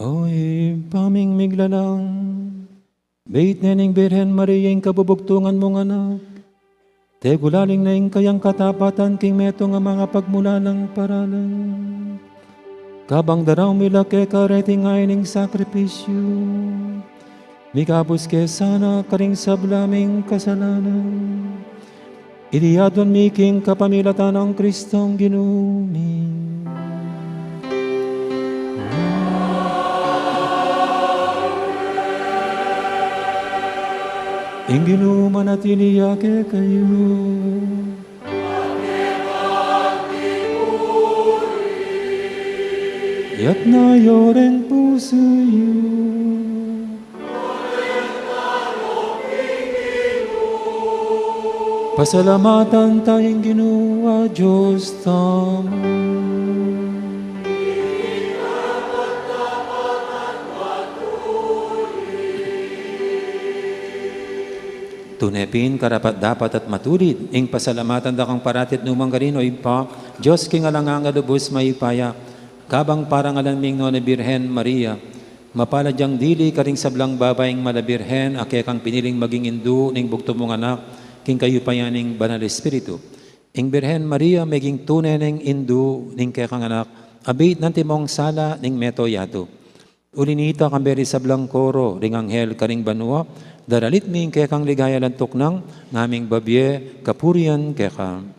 O Ibpa ming miglalang, bait ne ning Birhen Maria ing kabubugtungan mung anak, tegulaling na ing kayang katapatan king metung a mangapagmulalang paralan. Kabang daraun mi la keka reti ngeni ning sakripisyu, mikabus ke sana karing sabla ming kasalanan. Iti adwan mi king kapamilatan nang Kristong Ginu mi. Ing Ginu manatili ya kekayu. Itas yu reng pusu yu. Pasalamatan taya ing Ginu a Dios tamu. Tune pin karapat-dapat at matulid ing pasalamatan da kang parati at nukarin man, O Ibpa, Dios king alang angga, lubus mayupaya. Kabang parangalan mi ing Nuan a Birhen Maria, mapalad yang dili karing sablang babaing mala birhen a kekang piniling maging indu ning bugtung mung anak king kayupayan ning Banal Espiritu. Ing Birhen Maria meging tune neng indu ning kekang anak, abit nang timong sala ning meto yatu. Uli nita, kambe ring sablang koro ring anghel karing banua, daralit mi ing kekang ligaya alang tuknang, ngaming babie kapurian keka.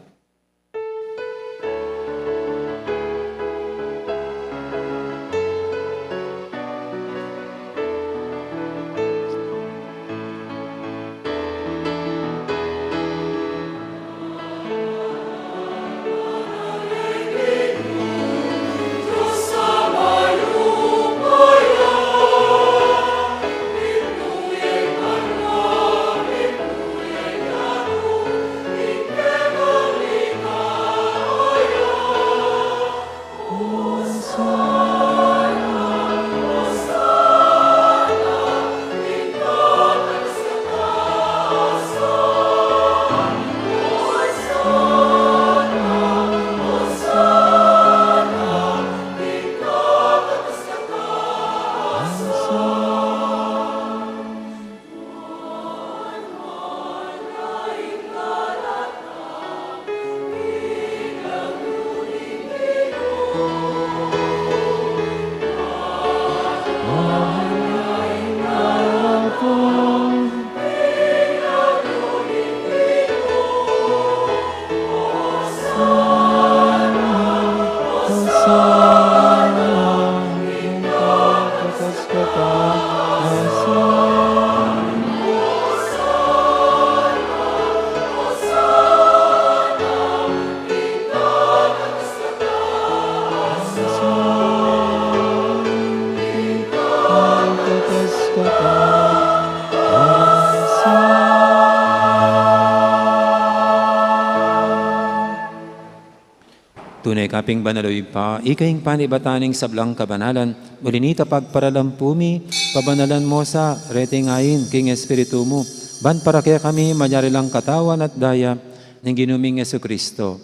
Tune ka pin banal, o Ibpa, ika ing panibatan ning sablang kabanalan, uli nita pagparalampu mi, pabanalan mo sa reti ngeni king Espiritu mu, ban para kekami malyari lang katawan at daya ning Ginu ming Jesucristo.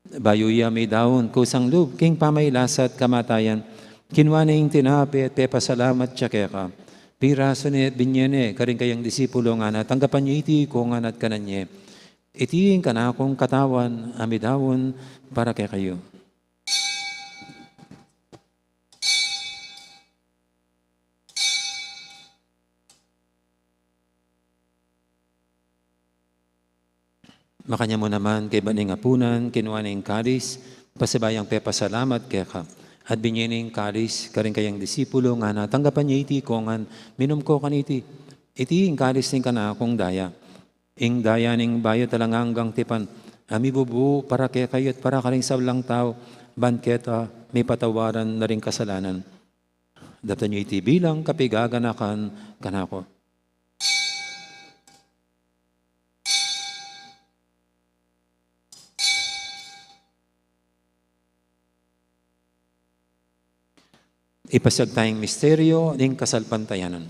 Bayu ya midaun kusang lub king pamagkasakit at kamatayan, kinua ne ing tinape at pepasalamat ya keka. Pirasu ne at binye ne karing kayang disipulo, ngana, tanggapan ye iti ikong ngan at kanan ye. Iti ing kanakung katawan a midaun para kekayu. Makanyan mu naman, kaybat ning apunan, kinua ne ing kalis, pasibayu yang pepasalamat keka, at binye ne ing kalis karing kayang disipulo, ngana, tanggapan ye iti ikong ngan, minum ko kaniti. Iti ing kalis ning kanakung daya, ing daya ning bayu at alang anggang tipan, a mibubu para kekayu at para karing sablang tau, ban keta mipatawaran na ring kasalanan. Daptan ye iti bilang kapaganakan kanaku. Ipasiag taya ing misteryo ning kasalpantayanan.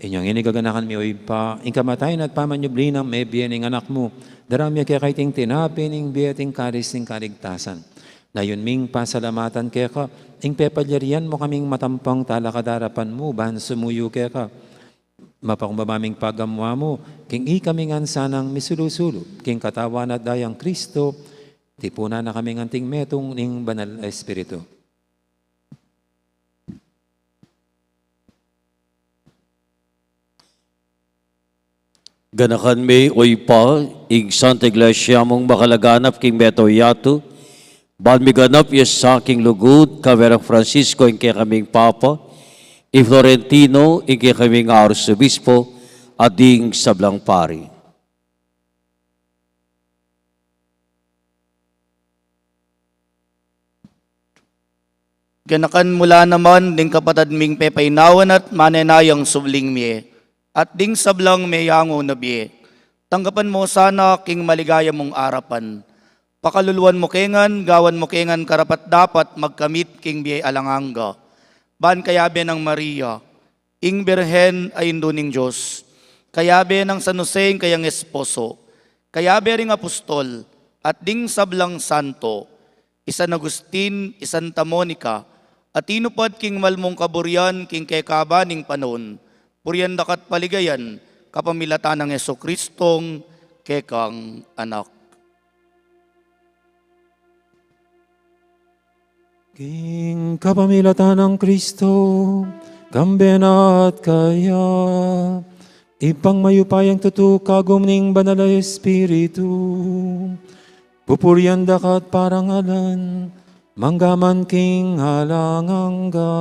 Inyang ini gaganakan mi, O Ibpa, ing kamatayan at pamanyubli nang mebie ning Anak mu, darame keka iting tinape ning bie at ing kalis ning kaligtasan. Dayun ming pasalamatan keka, ing pepalyarian mu kaming matampang talakad king arapan mu ban sumuyu keka. Mapakumbaba ming pagamu-amu, king ikami ngan sanang misulu-sulu king Katawan at Dayang Kristo, tipunan na kaming anting metung ning Banal a Espiritu. Ganakan mi, O Ibpa, ing Santa Iglesia mung makalaganap king mabilug a yatu, ban miganap ya sa king lugud, kayabe nang Francisco ing kekaming Papa, i Florentino ing kekaming Arsobispo, at ding sablang pari. Ganakan mu la naman ding kapatad ming pepainawan at manenayang subling mie, at ding sablang meyangu na bie. Tanggapan mu sana king maligaya mung arapan. Pakaluluan mu ke ngan, gawan mu ke ngan karapat-dapat magkamit king bie alang angga. Ban kayabe nang Maria, ing Birhen a Indu ning Dios, kayabe nang San Jose ing kayang esposo, kayabe ring apostol, at ding sablang santo, i San Agustin, i Santa Monica, a tinupad king malmung kaburian king kekaba ning panaun, purian da ka at paligayan, kapamilatan nang Jesucristong kekang Anak. King kapamilatan nang Kristo, kambe na at kaya, Ibpang mayupayang tutu, kagum ning Banal a Espiritu, pupurian da ka at parangalan, mangga man king alang angga.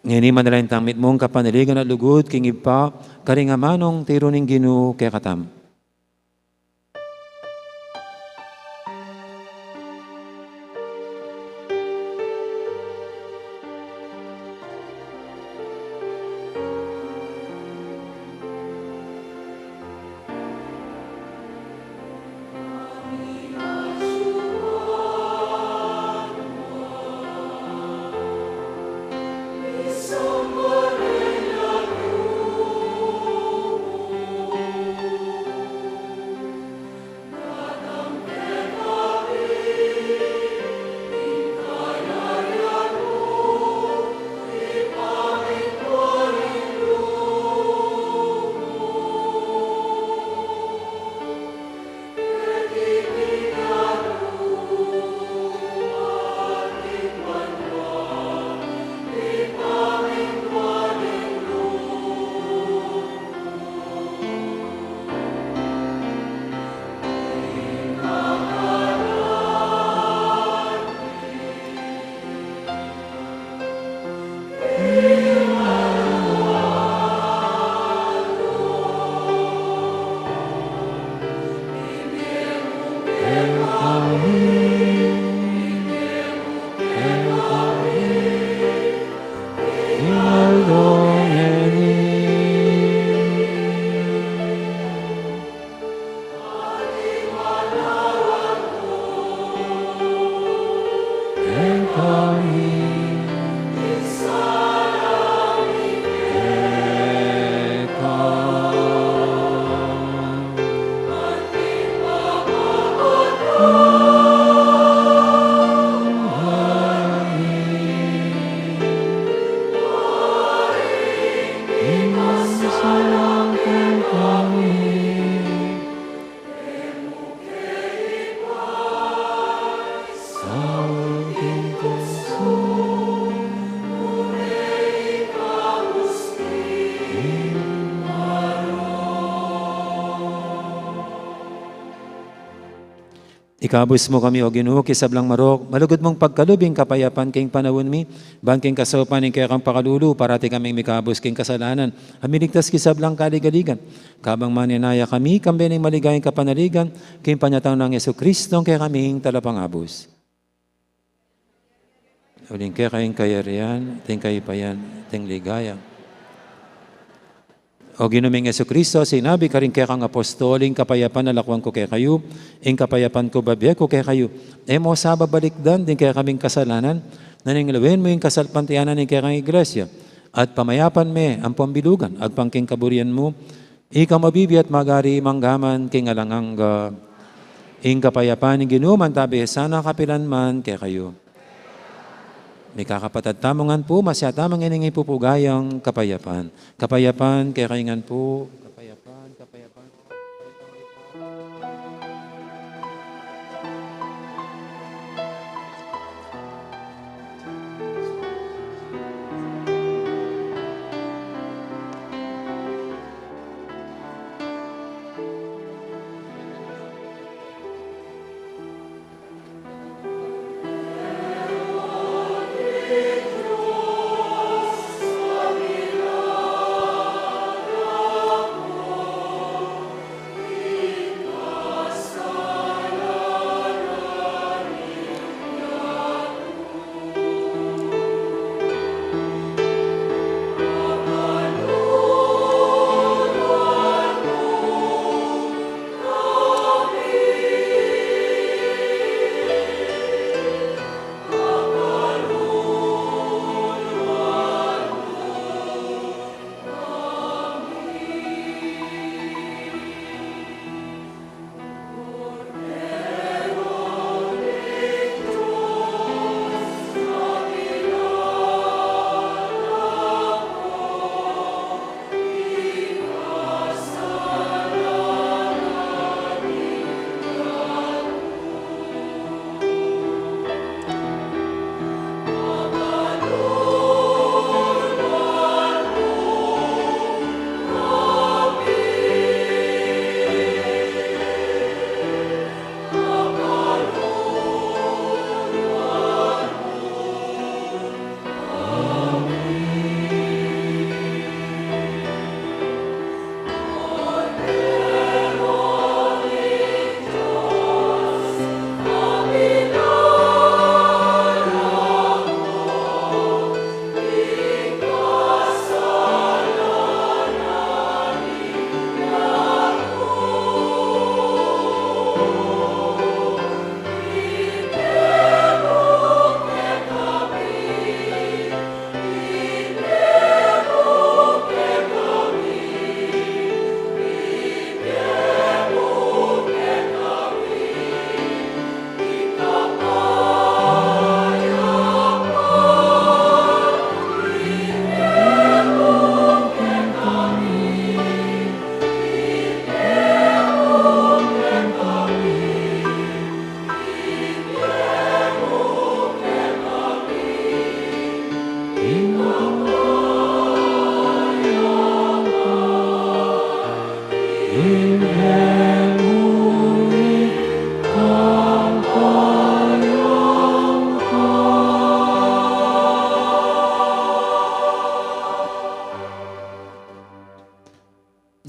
Ngeni manalangin tang mitmung kapanaligan at lugud king Ibpa, karing amanung tiru ning Ginu kekatamu. kami, kami, ing aldo ngeni. Keng kami, keka. Ing kasalan keng kami. Ikabus mu kami, O Ginu, king sablang marok, malugud mung pagkalub ing kapayapan king panaun mi, ban king kasaupan ning kekang pakalulu, parati kaming mikabus king kasalanan, a miligtas king sablang kaligaligan. Kabang manenaya kami, kambe ning maligayang kapanaligan, king panyatang nang Jesucristo, ing kekaming Talapangabus. Uling keka ing kayarian, at ing kayupayan, at ing ligaya. O Ginu ming Jesucristo, sinabi karing kekang apostol, ing kapayapan lakwan ku kekayu, ing kapayapan ku bibie ku kekayu. E mu sa babalikdan ding kekaming kasalanan, nune lawen mu ing kasalpantayanan ning kekang Iglesia, at pamayapan me ampon bilugan agpang king kaburian mu, ika a mabibie at magari mangga man king alang angga. Ing kapayapan ning Ginu mantabi sana kapilan man kekayu. Mikakapatad tamu ngan pu, masiat tamu ngening ipupugayang kapayapan. Kapayapan kekayu ngan pu. Kapayapan, kapayapan.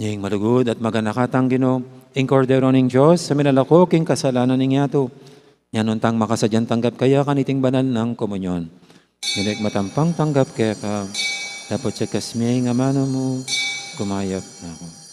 Ing malugud at maganaka tang Ginu, Ing Kordero ning Dios, a milalako king kasalanan ning yatu. Nya nung tang makasadyang tanggap kaya kaniting banal nang komunyon. Ngeni matampang tanggap keka, dapot sikas mi ing amanu mu, kumayap na ku.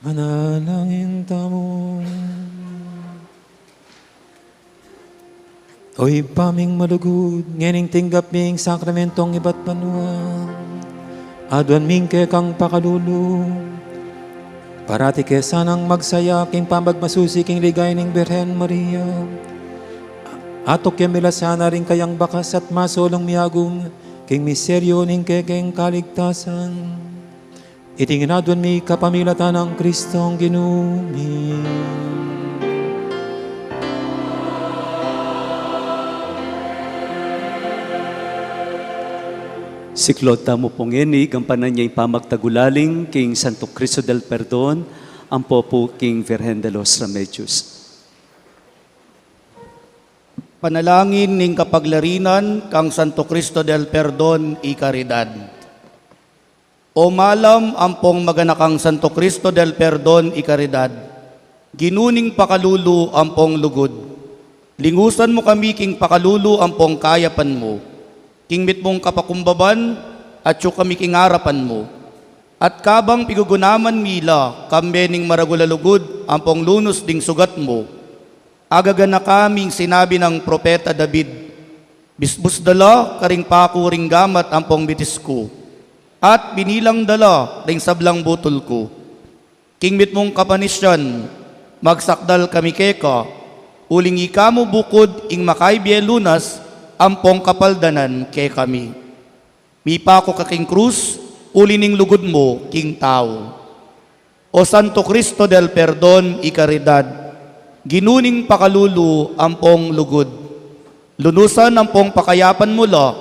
Manalangin tamu. O Ibpa ming malugud, ngening tinggap ming sakramentong ibat banua, aduan ming kekang pakalulu. Parati ke sanang magsaya king pamagmasusi king ligaya ning Birhen Maria. Atukyan mi la sana ring kayang bakas at masulung miagum king misteryu ning kekeng kaligtasan. Iti ngan aduan mi kapamilatan nang Kristong Ginu mi. Siklaud tamu pu ngeni, gampanan ya ing pamagtagulaling king Santo Cristo del Perdon, ampo pu king Virgen de los Remedios. Panalangin ning kapaglarinan kang Santo Cristo del Perdon y Caridad. O malam ampong maganakang Santo Cristo del Perdon y Caridad, Ginu ning pakalulu ampong lugud, lingusan mu kami king pakalulu ampong kayapan mu, king mitmung kapakumbaban, atyu kami king arapan mu. At kabang pigugunaman mi la kambe ning maragul a lugud ampong lunus ding sugat mu, agaganaka ming sinabi nang propeta David, "Bisbus da la karing paku ring gamat ampong bitis ku, at binilang da la ring sablang butul ku." King mitmung kapanisian, magsakdal kami keka, uling ika mu bukud ing makaibie lunas ampong kapaldanan kekami. Mipaku ka king krus, uli ning lugud mu king tau. O Santo Cristo del Perdon y Caridad, Ginu ning pakalulu ampong lugud, lunusan ampong pakayapan mu la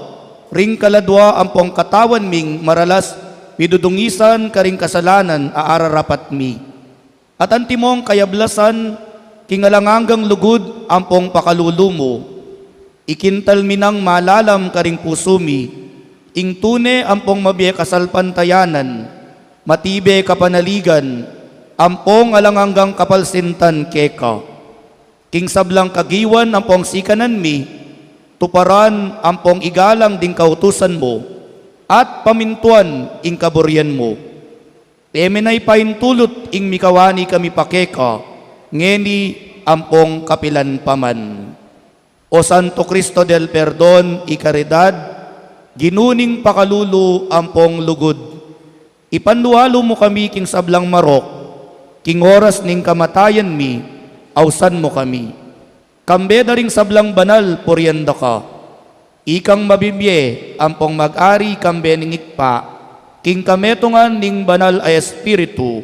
ring kaladua ampong katawan ming maralas midudungisan karing kasalanan a ararapat mi. At antimong kayablasan king alang anggang lugud ampong pakalulu mu, ikintal mi nang malalam karing pusu mi ing tune ampong mabie kasalpantayanan, matibe kapanaligan, ampong alang anggang kapalsintan keka. King sablang kagiwan ampong sikanan mi, tuparan ampong igalang ding kautusan mu, at pamintuan ing kaburian mu. E me na ipaintulut ing mikawani kami pa keka, ngeni ampong kapilan pa man. O Santo Cristo del Perdon y Caridad, Ginu ning pakalulu ampong lugud, ipanlualu mu kami king sablang marok, king oras ning kamatayan mi, ausan mu kami. Kambe da ring sablang banal purian da ka. Ikang mabibie ampong mag-ari kambe ning Ibpa, king kametungan ning Banal a Espiritu,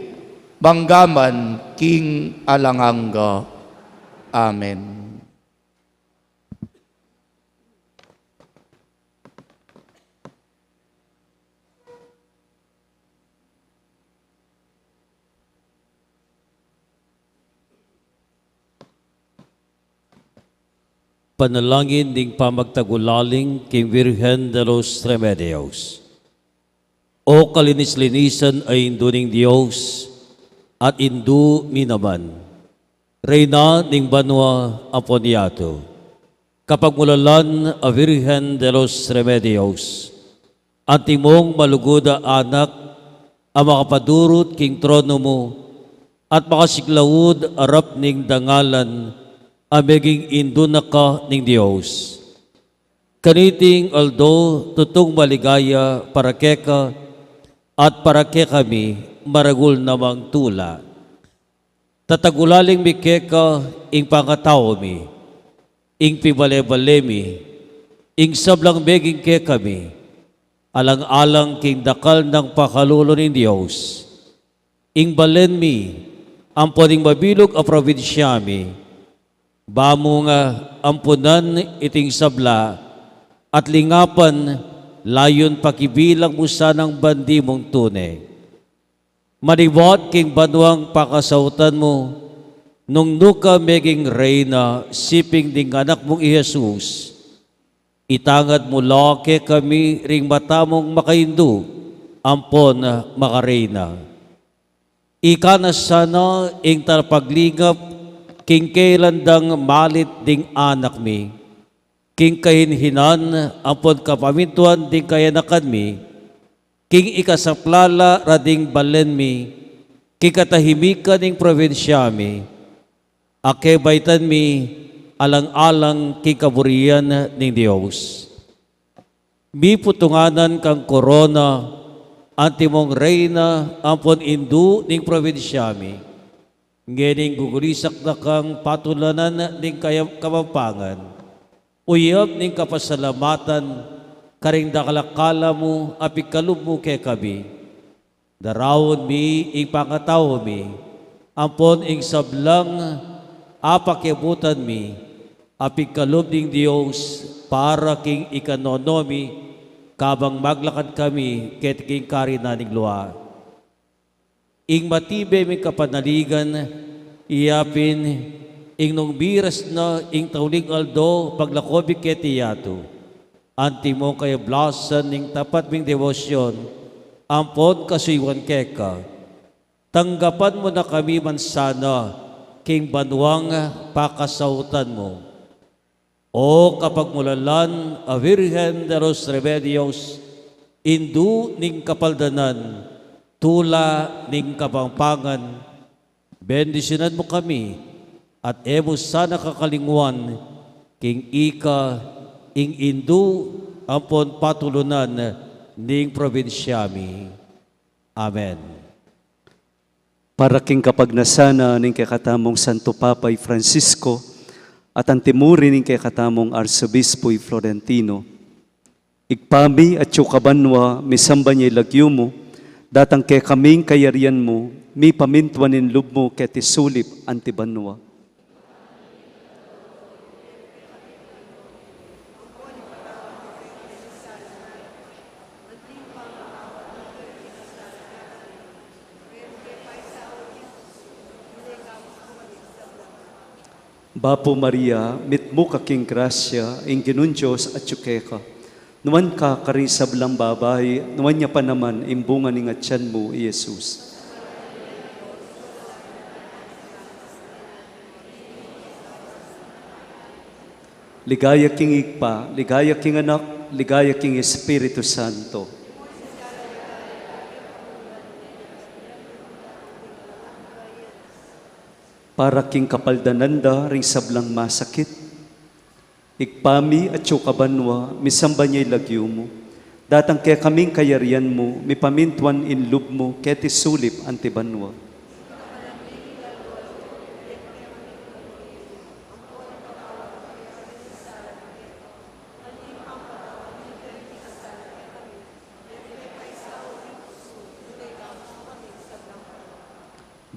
mangga man king alang angga. Amen. Panalangin ning pamagtagulaling king Virgen de los Remedios. O kalinis-linisan a Indu ning Dios, at Indu mi naman, Reyna ning banua ampon yatu, kapagmulalan a Virgen de los Remedios, antimong malugud a anak a makapadurut king trono mu, at makasiklaud arap ning dangalan a meging Indu na ka ning Dios. Kaniting aldo tutung maligaya para keka at para kekami maragul namang tula. Tatagulaling mi keka ing pangatau mi, ing pibale-bale mi, ing sablang meging kekami, alang-alang king dakal nang pakalulu ning Dios, ing balen mi, ampon ing mabilug a probinsya mi, ba mu nga ampunan iting sabla at lingapan, layun pakibilang mu sanang bandi mung tune. Manibat king banuang pakasautan mu, nung nuka meging Reyna siping ding anak mung i Jesus, itangad mu la kekami ring mata mung makaindu ampon makareyna. Ika na sana ing talapaglingap king kailan dang malit ding anak mi, king kahinhinan ampon kapamintuan ding kayanakan mi, king ikasaplala ra ding balen mi, King katahimikan ning probinsya mi, a kebaitan mi alang-alang king kaburian ning Dios. Miputunganan kang korona, antimong reyna ampon indu ning probinsya mi. Ngening gugulisak na kang patulanan ning kaya-, Kapampangan. Uyap ning kapasalamatan karing dakal a kalamu a pigkalub mu kekami. Daraun mi ing pangatau mi, ampon ing sablang a pakiabutan mi, a pigkalub ning Dios para king ikanono mi, kabang maglakad kami keti king karinan ning lua. Ing matibe ming kapanaligan, iya pin ing nung miras na ing tauling aldo paglako mi keti yatu. Antimong kayablasan ning tapat ming debosyon, ampon kasuyuan keka. Tanggapan mu na kami man sana king banuang pakasautan mu. O kapagmulalan a Virgen de los Remedios, indu ning kapaldanan, tula ning Kapampangan, bendisyunan mu kami, at e mu sana kakalingwan, king ika, ing indu, ampon patulunan, ning probinsya mi. Amen. Para king kapagnasan na ning kekatamung Santo Papa i Francisco, at antimuri ning kekatamung Arsobispo i Florentino, Ibpa mi, atsu ka banua, misamban ya ing lagyu mu, datang kekami ing kayarian mu, mipamintuan ing lub mu keti sulip anti banua. Bapu Maria, mitmu ka king grasya, ing Ginung Dios atyu keka. Nuan ka karing sablang babai, nuan ya pa naman ing bunga ning atyan mu, i Jesus. Ligaya king Ibpa, ligaya king Anak, ligaya king Espiritu Santo. Para king kapaldanan da ring sablang masakit. Ibpa mi, atsu ka banua, misamban ya ing lagyu mu. Datang kekami ing kayarian mu, mipamintuan ing lub mu, keti sulip anti banua.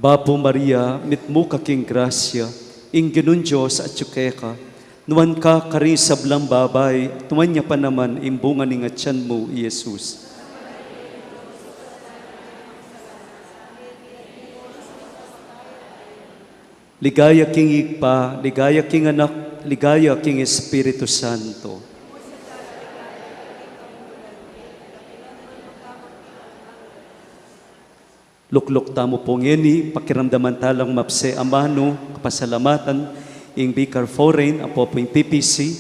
Bapu Maria, mitmu ka king grasya, ing Ginung Dios atyu keka. Nuan ka karing sablang babai, nuan ya pa naman ing bunga ning atyan mu, i Jesus. Ligaya king Ibpa, ligaya king Anak, ligaya king Espiritu Santo. Lukluk tamu pu ngeni, pakiramdaman talang mapse a manu, kapasalamatan, ing Vicar Foreign, apo pu ing P P C,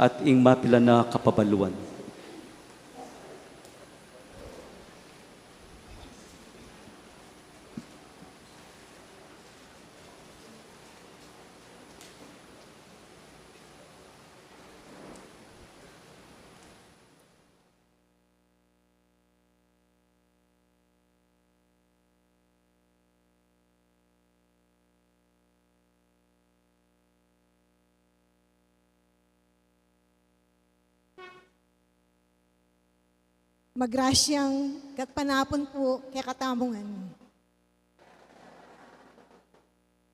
at ing mapilan a kapabaluan. Magrasyang gatpanapun pu kekatamu ngan.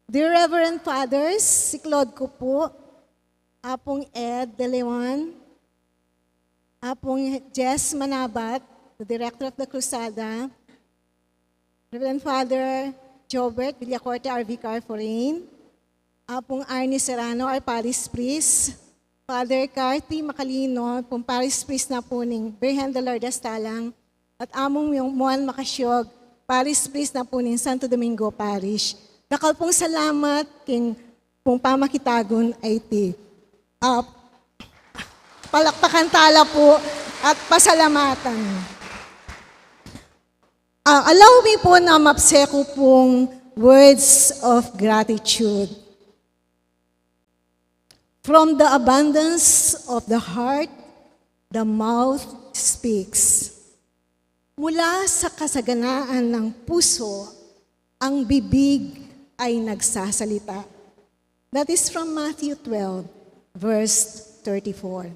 Dear Reverend Fathers, siklaud ku pu, Apung Ed De Leon, Apung Jess Manabat, the Director of the Cruzada, Reverend Father Jobert Villacorte, our Vicar Foreign, Apung Arnie Serrano, our Parish Priest, Father Carthy Macalino, pung Parish Priest na pu ning Birhen de Lourdes Talang, at Among Muan Macasiog, Parish Priest na pu ning Santo Domingo Parish. Dakal pung salamat king pung pamakitagun a iti. Ah, palakpakan tala pu at pasalamatan. Ah, allow me po na mapse ko pong words of gratitude. From the abundance of the heart, the mouth speaks. Mula sa kasaganaan ng puso, ang bibig ay nagsasalita. That is from Matthew twelve, verse thirty-four.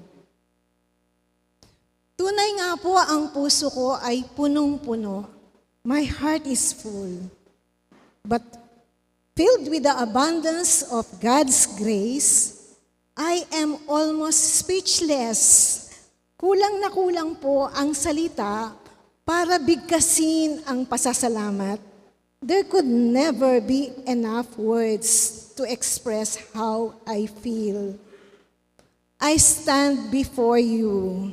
Tunay nga po, ang puso ko ay punong-puno. My heart is full. But filled with the abundance of God's grace, I am almost speechless. Kulang na kulang po ang salita para bigkasin ang pasasalamat. There could never be enough words to express how I feel. I stand before you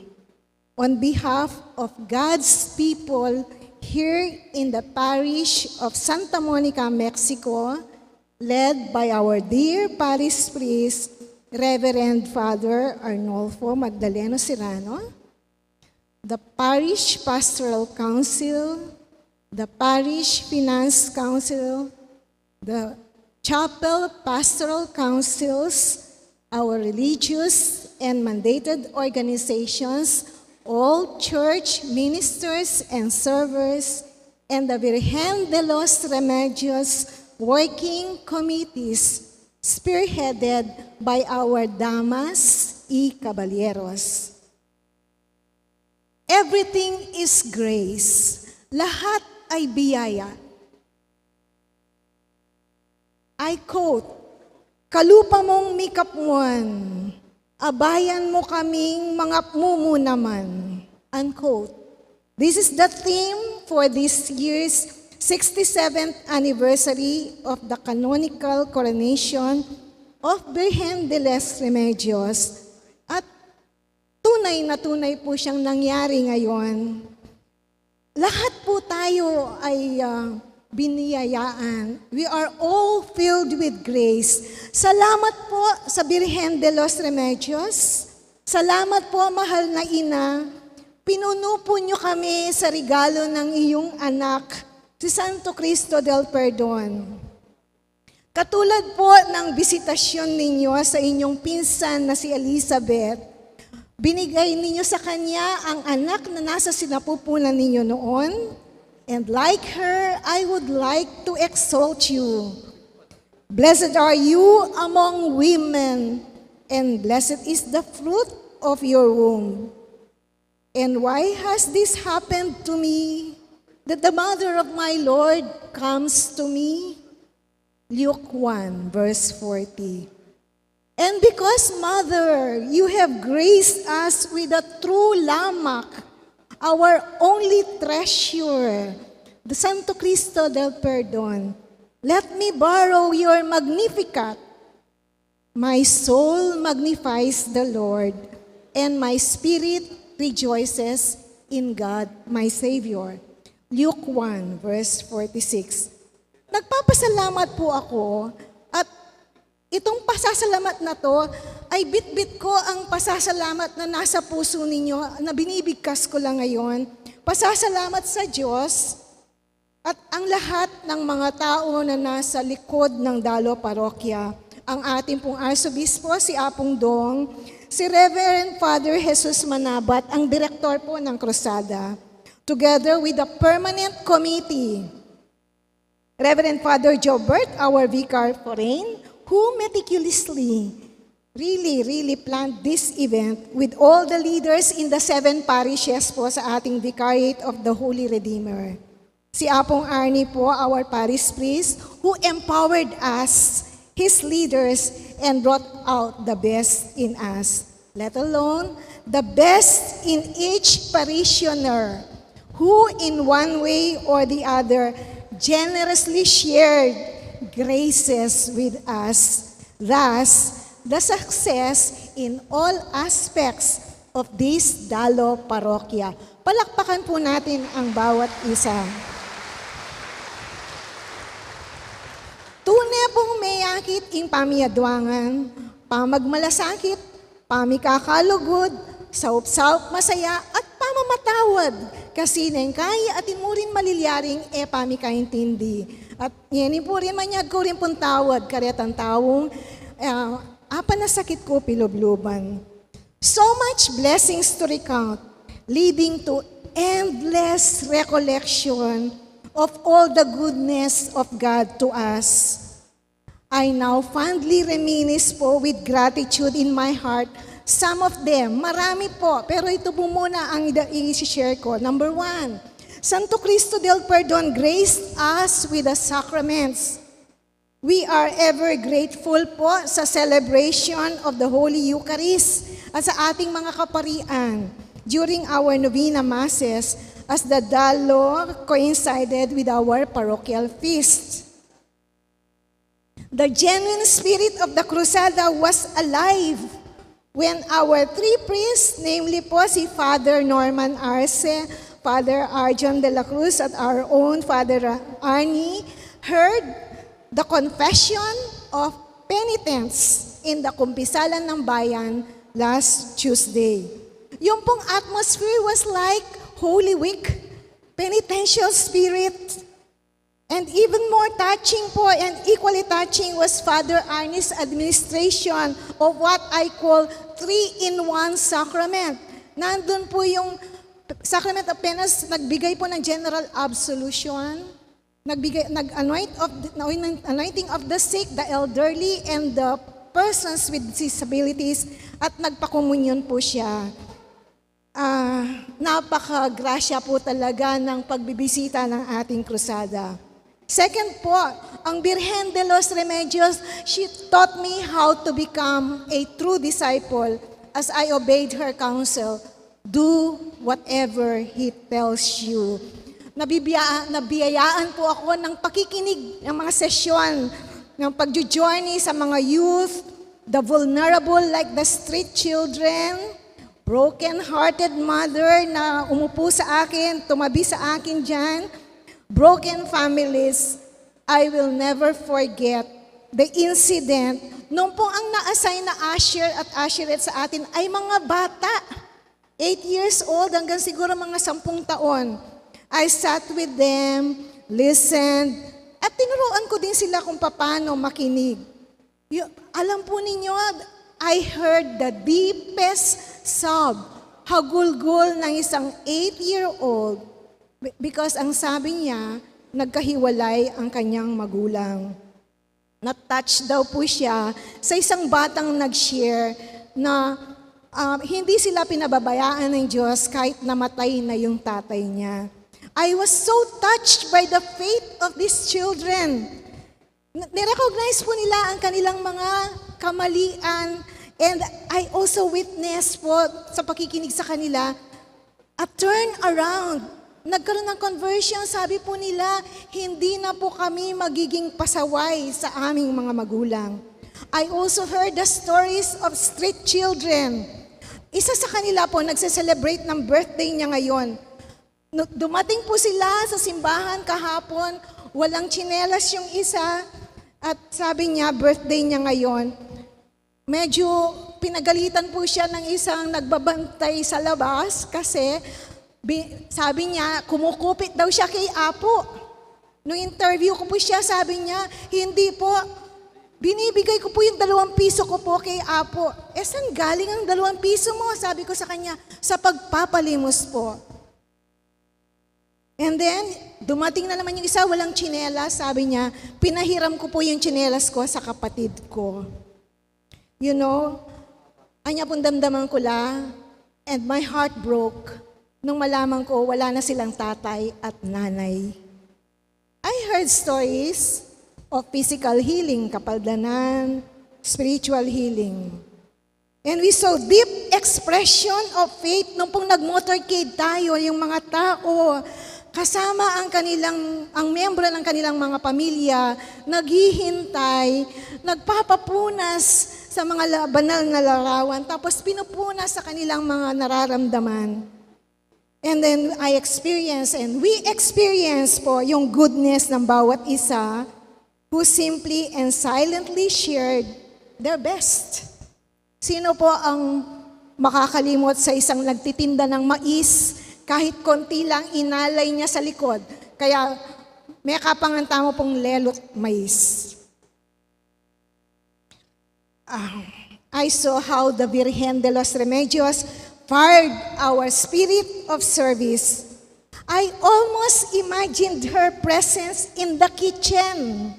on behalf of God's people here in the parish of Santa Monica, Mexico, led by our dear parish priest, Reverend Father Arnolfo Magdaleno Serrano, the Parish Pastoral Council, the Parish Finance Council, the Chapel Pastoral Councils, our religious and mandated organizations, all church ministers and servers, and the Virgen de los Remedios working committees spearheaded by our Damas y Caballeros. Everything is grace. Lahat ay biyaya. I quote, "Kalupa mong mikapwan, abayan mo kaming mangapmumu naman." Unquote. This is the theme for this year's sixty-seventh anniversary of the canonical coronation of Virgen de los Remedios. At tunay na tunay po siyang nangyari ngayon. Lahat po tayo ay, ah, biniyayaan. We are all filled with grace. Salamat po sa Birhen de los Remedios. Salamat po, mahal na ina. Pinuno po niyo kami sa regalo ng iyong anak, si Santo Cristo del Perdon. Katulad po ng bisitasyon ninyo sa inyong pinsan na si Elizabeth, binigay ninyo sa kanya ang anak na nasa sinapupunan ninyo noon. And like her, I would like to exalt you. Blessed are you among women, and blessed is the fruit of your womb. And why has this happened to me, that the mother of my Lord comes to me? Luke one, verse forty. And because, Mother, you have graced us with a true lamak, our only treasure, the Santo Cristo del Perdon, let me borrow your Magnificat. My soul magnifies the Lord, and my spirit rejoices in God, my Savior. Luke one, verse forty-six. Nagpapasalamat po ako, at itong pasasalamat na to ay bitbit ko ang pasasalamat na nasa puso ninyo, na binibigkas ko lang ngayon. Pasasalamat sa Diyos at ang lahat ng mga tao na nasa likod ng Dalo Parokya. Ang ating pong Arsobispo, si Apong Dong, si Reverend Father Jesus Manabat, ang direktor po ng Cruzada, together with the permanent committee, Reverend Father Jobert, our Vicar Foreign, who meticulously, really, really planned this event with all the leaders in the seven parishes po sa ating Vicariate of the Holy Redeemer. Si Apong Arnie po, our parish priest, who empowered us, his leaders, and brought out the best in us. Let alone the best in each parishioner, who in one way or the other generously shared graces with us. Thus, the success in all aspects of this Dalo Parokya. Palakpakan po natin ang bawat isa. Tune pong meyakit ing pamiyaduangan, pamagmalasakit, pamikakalugud, saup-saup masaya, at pamamatawad Kasi neng kaya atin mu rin malilyaring e pamikaintindi. At ngeni pu rin manyad ku rin pung tawad karetang taung, ah, apanasakit ku pilubluban. So much blessings to recount, leading to endless recollection of all the goodness of God to us. I now fondly reminisce po with gratitude in my heart some of them. Marami po, pero ito po muna ang ida-, i-share ko. Number one, Santo Cristo del Perdon graced us with the sacraments. We are ever grateful po sa celebration of the Holy Eucharist at sa ating mga kaparian during our novena masses, as the Dalo coincided with our parochial feast. The genuine spirit of the Crusada was alive when our three priests, namely po si Father Norman Arce, Father Arjon de la Cruz, at our own Father Arnie, heard the confession of penitents in the Kumpisalan ng Bayan last Tuesday. Yung pong atmosphere was like Holy Week, penitential spirit, and even more touching po and equally touching was Father Arnie's administration of what I call three-in-one sacrament. Nandun po yung sacrament of penance, nagbigay po ng general absolution, nagbigay, nag-anoint of the, anointing of the sick, the elderly, and the persons with disabilities, at nagpakomunyon po siya. Ah, napakagrasya po talaga ng pagbibisita ng ating krusada. Second po, ang Birhen de los Remedios, she taught me how to become a true disciple as I obeyed her counsel. Do whatever he tells you. Nabibiya-, nabiyayaan po ako ng pakikinig ng mga sesyon, ng pagjo-journey sa mga youth, the vulnerable like the street children, broken-hearted mother na umupo sa akin, tumabi sa akin diyan, broken families. I will never forget the incident nung pong ang na-assign na usher at usherette sa atin ay mga bata, eight years old hanggang siguro mga sampung taon. I sat with them, listened, at tinuruan ko din sila kung paano makinig. Y-, alam po ninyo, I heard the deepest sob, hagulgol ng isang eight-year-old, be-, because ang sabi niya, nagkahiwalay ang kanyang magulang. Na-touch daw po siya sa isang batang nag-share na, ah, hindi sila pinababayaan ng Diyos kahit namatay na yung tatay niya. I was so touched by the faith of these children. N-, nirecognize po nila ang kanilang mga kamalian, and I also witness po sa pakikinig sa kanila, a turn around. Nagkaroon ng conversion, sabi po nila, "Hindi na po kami magiging pasaway sa aming mga magulang." I also heard the stories of street children. Isa sa kanila po, nagse-celebrate ng birthday niya ngayon. Nu-, dumating po sila sa simbahan kahapon, walang tsinelas yung isa, at sabi niya, birthday niya ngayon. Medyo pinagalitan po siya ng isang nagbabantay sa labas kasi bi-, sabi niya, kumukupit daw siya kay Apo. Nung interview ko po siya, sabi niya, "Hindi po, binibigay ko po yung dalawang piso ko po kay Apo." "Eh, saan galing ang dalawang piso mo?" Sabi ko sa kanya, "Sa pagpapalimos po." And then, dumating na naman yung isa, walang tsinelas. Sabi niya, "Pinahiram ko po yung tsinelas ko sa kapatid ko." You know, anya pong damdaman ko la, and my heart broke nung malaman ko wala na silang tatay at nanay. I heard stories of physical healing, kapaldanan, spiritual healing. And we saw deep expression of faith nung pong nag-motorcade tayo, yung mga tao, kasama ang kanilang, ang miyembro ng kanilang mga pamilya, naghihintay, nagpapapunas sa mga la-, banal na larawan, tapos pinupunas sa kanilang mga nararamdaman. And then I experience, and we experience po yung goodness ng bawat isa who simply and silently shared their best. Sino po ang makakalimot sa isang nagtitinda ng mais Kahit konti lang inalay niya sa likod. Kaya mekapangan tamu pung lelut mais. Ah, I saw how the Virgen de los Remedios fired our spirit of service. I almost imagined her presence in the kitchen,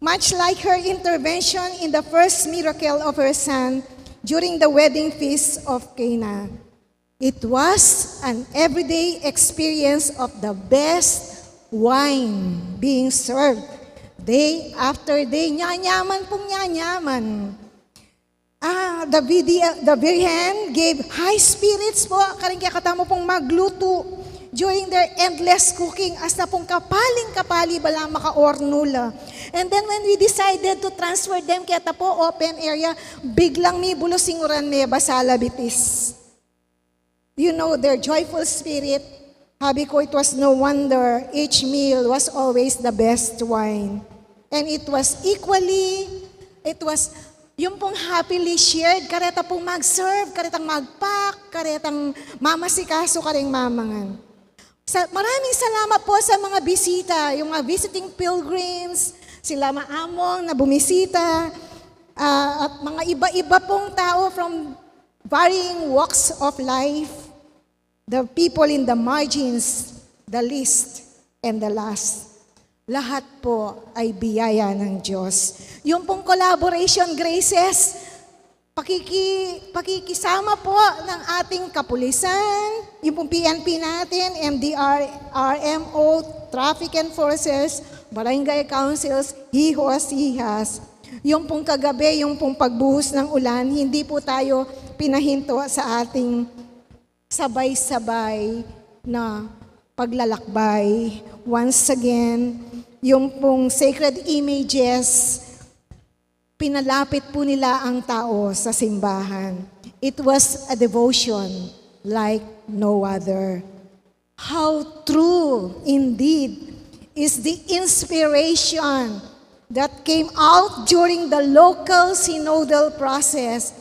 much like her intervention in the first miracle of her son during the wedding feast of Cana. It was an everyday experience of the best wine being served day after day. Nyanyaman pung nyanyaman. Ah, the, V D, the Virgen gave high spirits po karing kekatamu pung maglutu during their endless cooking, asta pung kapaling-kapali bala makaornu la. And then when we decided to transfer them keta po open area, biglang mibulus ing uran, mebasa la bitis. You know, their joyful spirit, sabi ko, it was no wonder each meal was always the best wine. And it was equally, it was, yung pong happily shared, kareta pong mag-serve, karetang mag-pack, karetang mamasikaso, karing mamangan. Sa, maraming salamat po sa mga bisita, yung mga visiting pilgrims, sila Maamong na bumisita, ah, at mga iba-iba pong tao from varying walks of life, the people in the margins, the least, and the last. Lahat po ay biyaya ng Diyos. Yung pong collaboration graces, pakiki-, pakikisama po ng ating kapulisan, yung pong P N P natin, M D R, R M O, traffic enforcers, barangay councils, hijos, hijas. Yung pong kagabi, yung pong pagbuhos ng ulan, hindi po tayo pinahinto sa ating sabay-sabay na paglalakbay. Once again, yung pong sacred images, pinalapit po nila ang tao sa simbahan. It was a devotion like no other. How true, indeed, is the inspiration that came out during the local synodal process,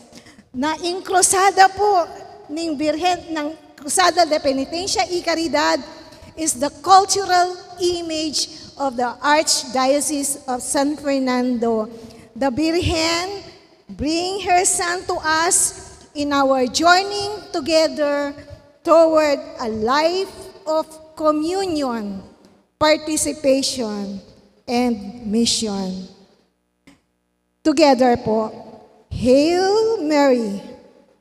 na ing krusada po ning Birhen, ng Cruzada de Penitencia y Caridad, is the cultural image of the Archdiocese of San Fernando. The Birhen bring her Son to us in our journeying together toward a life of communion, participation, and mission. Together po, Hail Mary,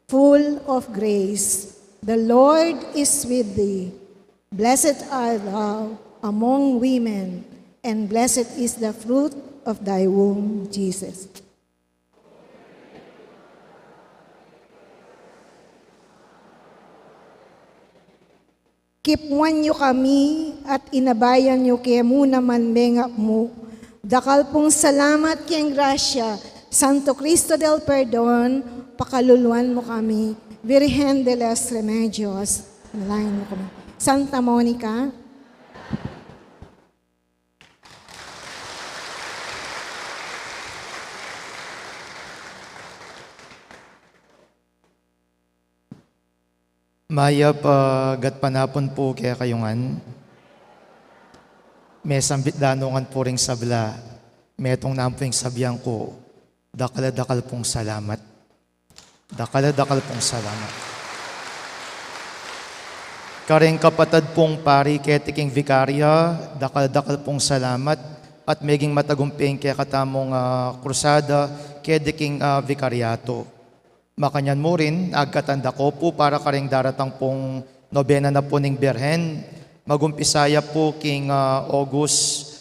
full of grace, the Lord is with thee. Blessed art thou among women, and blessed is the fruit of thy womb, Jesus. Kipwan yu kami at inabayan yu kemu naman mengamu. Dakal pung salamat king grasya, Santo Cristo del Perdon, pakaluluan mu kami, Virgen de los Remedios, panalangin mu kami. Santa Monica. Mayap a gatpanapun pu kekayu ngan. Mesambit la no ngan pu ring sabla, metung naman pu ing sabian ku, dakal a dakal pung salamat. Dakal a dakal pung salamat. Karing kapatad pung pari keti king vikarya, dakal a dakal pung salamat, at meging matagumpe ing kekatamung, ah, krusada keti king, ah, vikaryatu. Makanyan mu rin, agkatan da ko pu para karing daratang pung nobena na pu ning Birhen. Magumpisa ya pu king, ah, August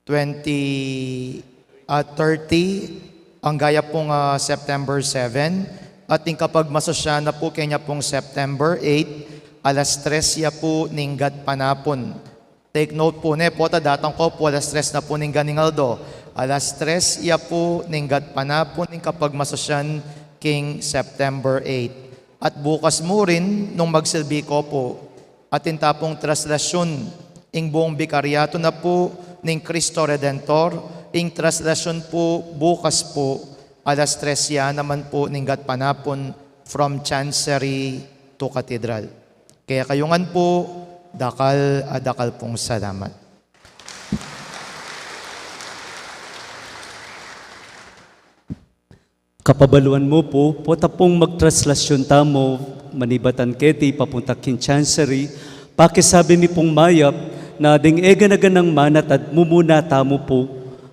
twenty, ah, thirty, angga ya pung, ah, September seven, at ing kapagmasusyan na pu kenya pung September eight, alas tres ya pu ning gatpanapun. Take note pu ne, pota datang ko pu alas tres na pu ning ganing aldo. Alas tres ya pu ning gatpanapun ing kapagmasusyan king September eight. At bukas mu rin nung magsilbi ko pu, atin ta pung traslasyun ing buung bikaryatu na pu ning Cristo Redentor, ing traslasyun pu bukas pu, alas tres ya naman pu ning gatpanapun from Chancery to Cathedral. Kekayu ngan pu, dakal a dakal pung salamat. Kapabaluan mu pu, pota pung magtraslasyun tamu, manibatan keti papunta king chancery, pakisabi mi pung mayap na deng e gana-ganang manatad mumuna tamu pu.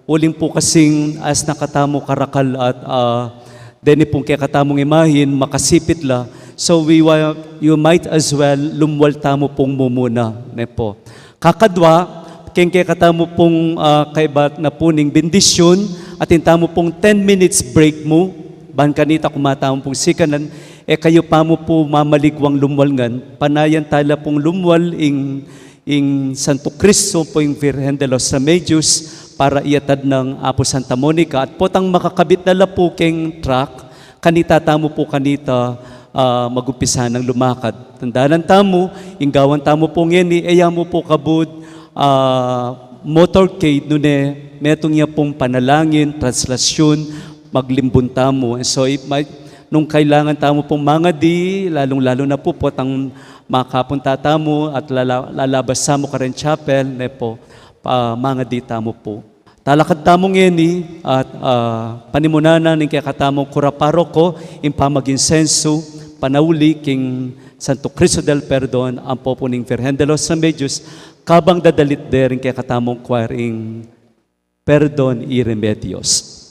Uling pu kasing as na katamu karakal at, ah, deni pung kekatamung imahin, makasipit la. So we wa-, you might as well lumual tamu pung mumuna, ne pu. Kakadwa, keng kekatamu pung, ah, kaibat na pu ning bendisyun, atin tamu pung ten minutes break mu, ban kanita kuma tamu pung sikanan, e kayu pa mu pu mamaligwang lumual ngan, panayan tala pung lumual ing, ing Santo Cristo pu ing Virgen de los Remedios para iyatad nang Apu Santa Monica, at potang makakabit na la pu keng truck, kanita tamu pu kanita, ah, magumpisa nang lumakad. Tandanan tamu, ing gawan tamu pu ngeni, e ya mu pu kabud, ah, motorcade, nune metung ya pung panalangin, translasyun, maglimbun tamu. And so, if may, nung kailangan tamu pung mangadi, lalung-lalu na pu potang makapunta tamu at lala-, lalabas tamu karen chapel, ne pu, pa, mangadi tamu pu. Talakad tamu ngeni at, ah, panimunan na ning kekatamung kura paroko ing pamaginsensu, panauli king Santo Cristo del Perdon, ampo pu ning Virgen de los Remedios, kabang dadalit de ring kekatamung choir ing Perdon y Remedios.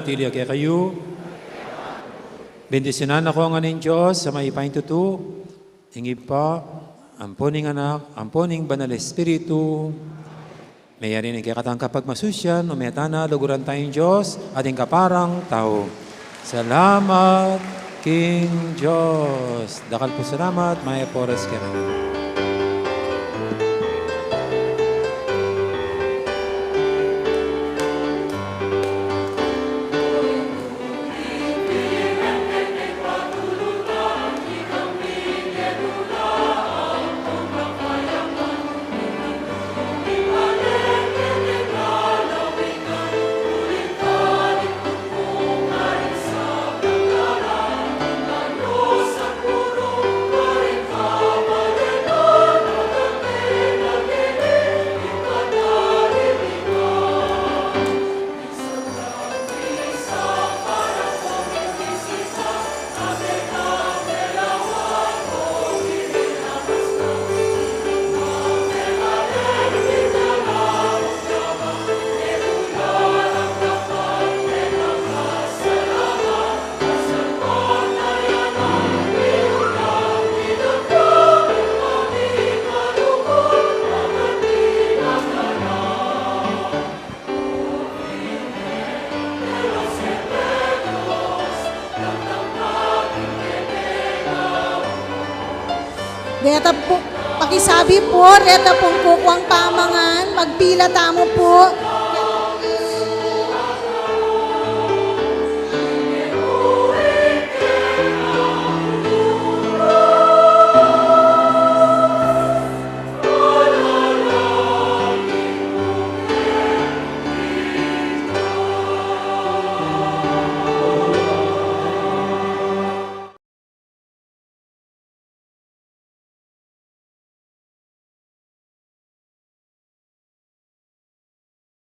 Tili kekayu. Bendisyunan na kayu ngan ning Dios a mayupaya king tutu, ing Ibpa, ampo ning Anak, ampo ning Banal Espiritu. Meyari ne ing kekatang kapagmasusyan, o meta na, luguran taya ing Dios at ing kaparang tau. Salamat king Dios. Dakal pung salamat, mayap a oras kekayu. Deta pu, pakisabi pu, deta pung kukuang pamangan, magpila tamu pu.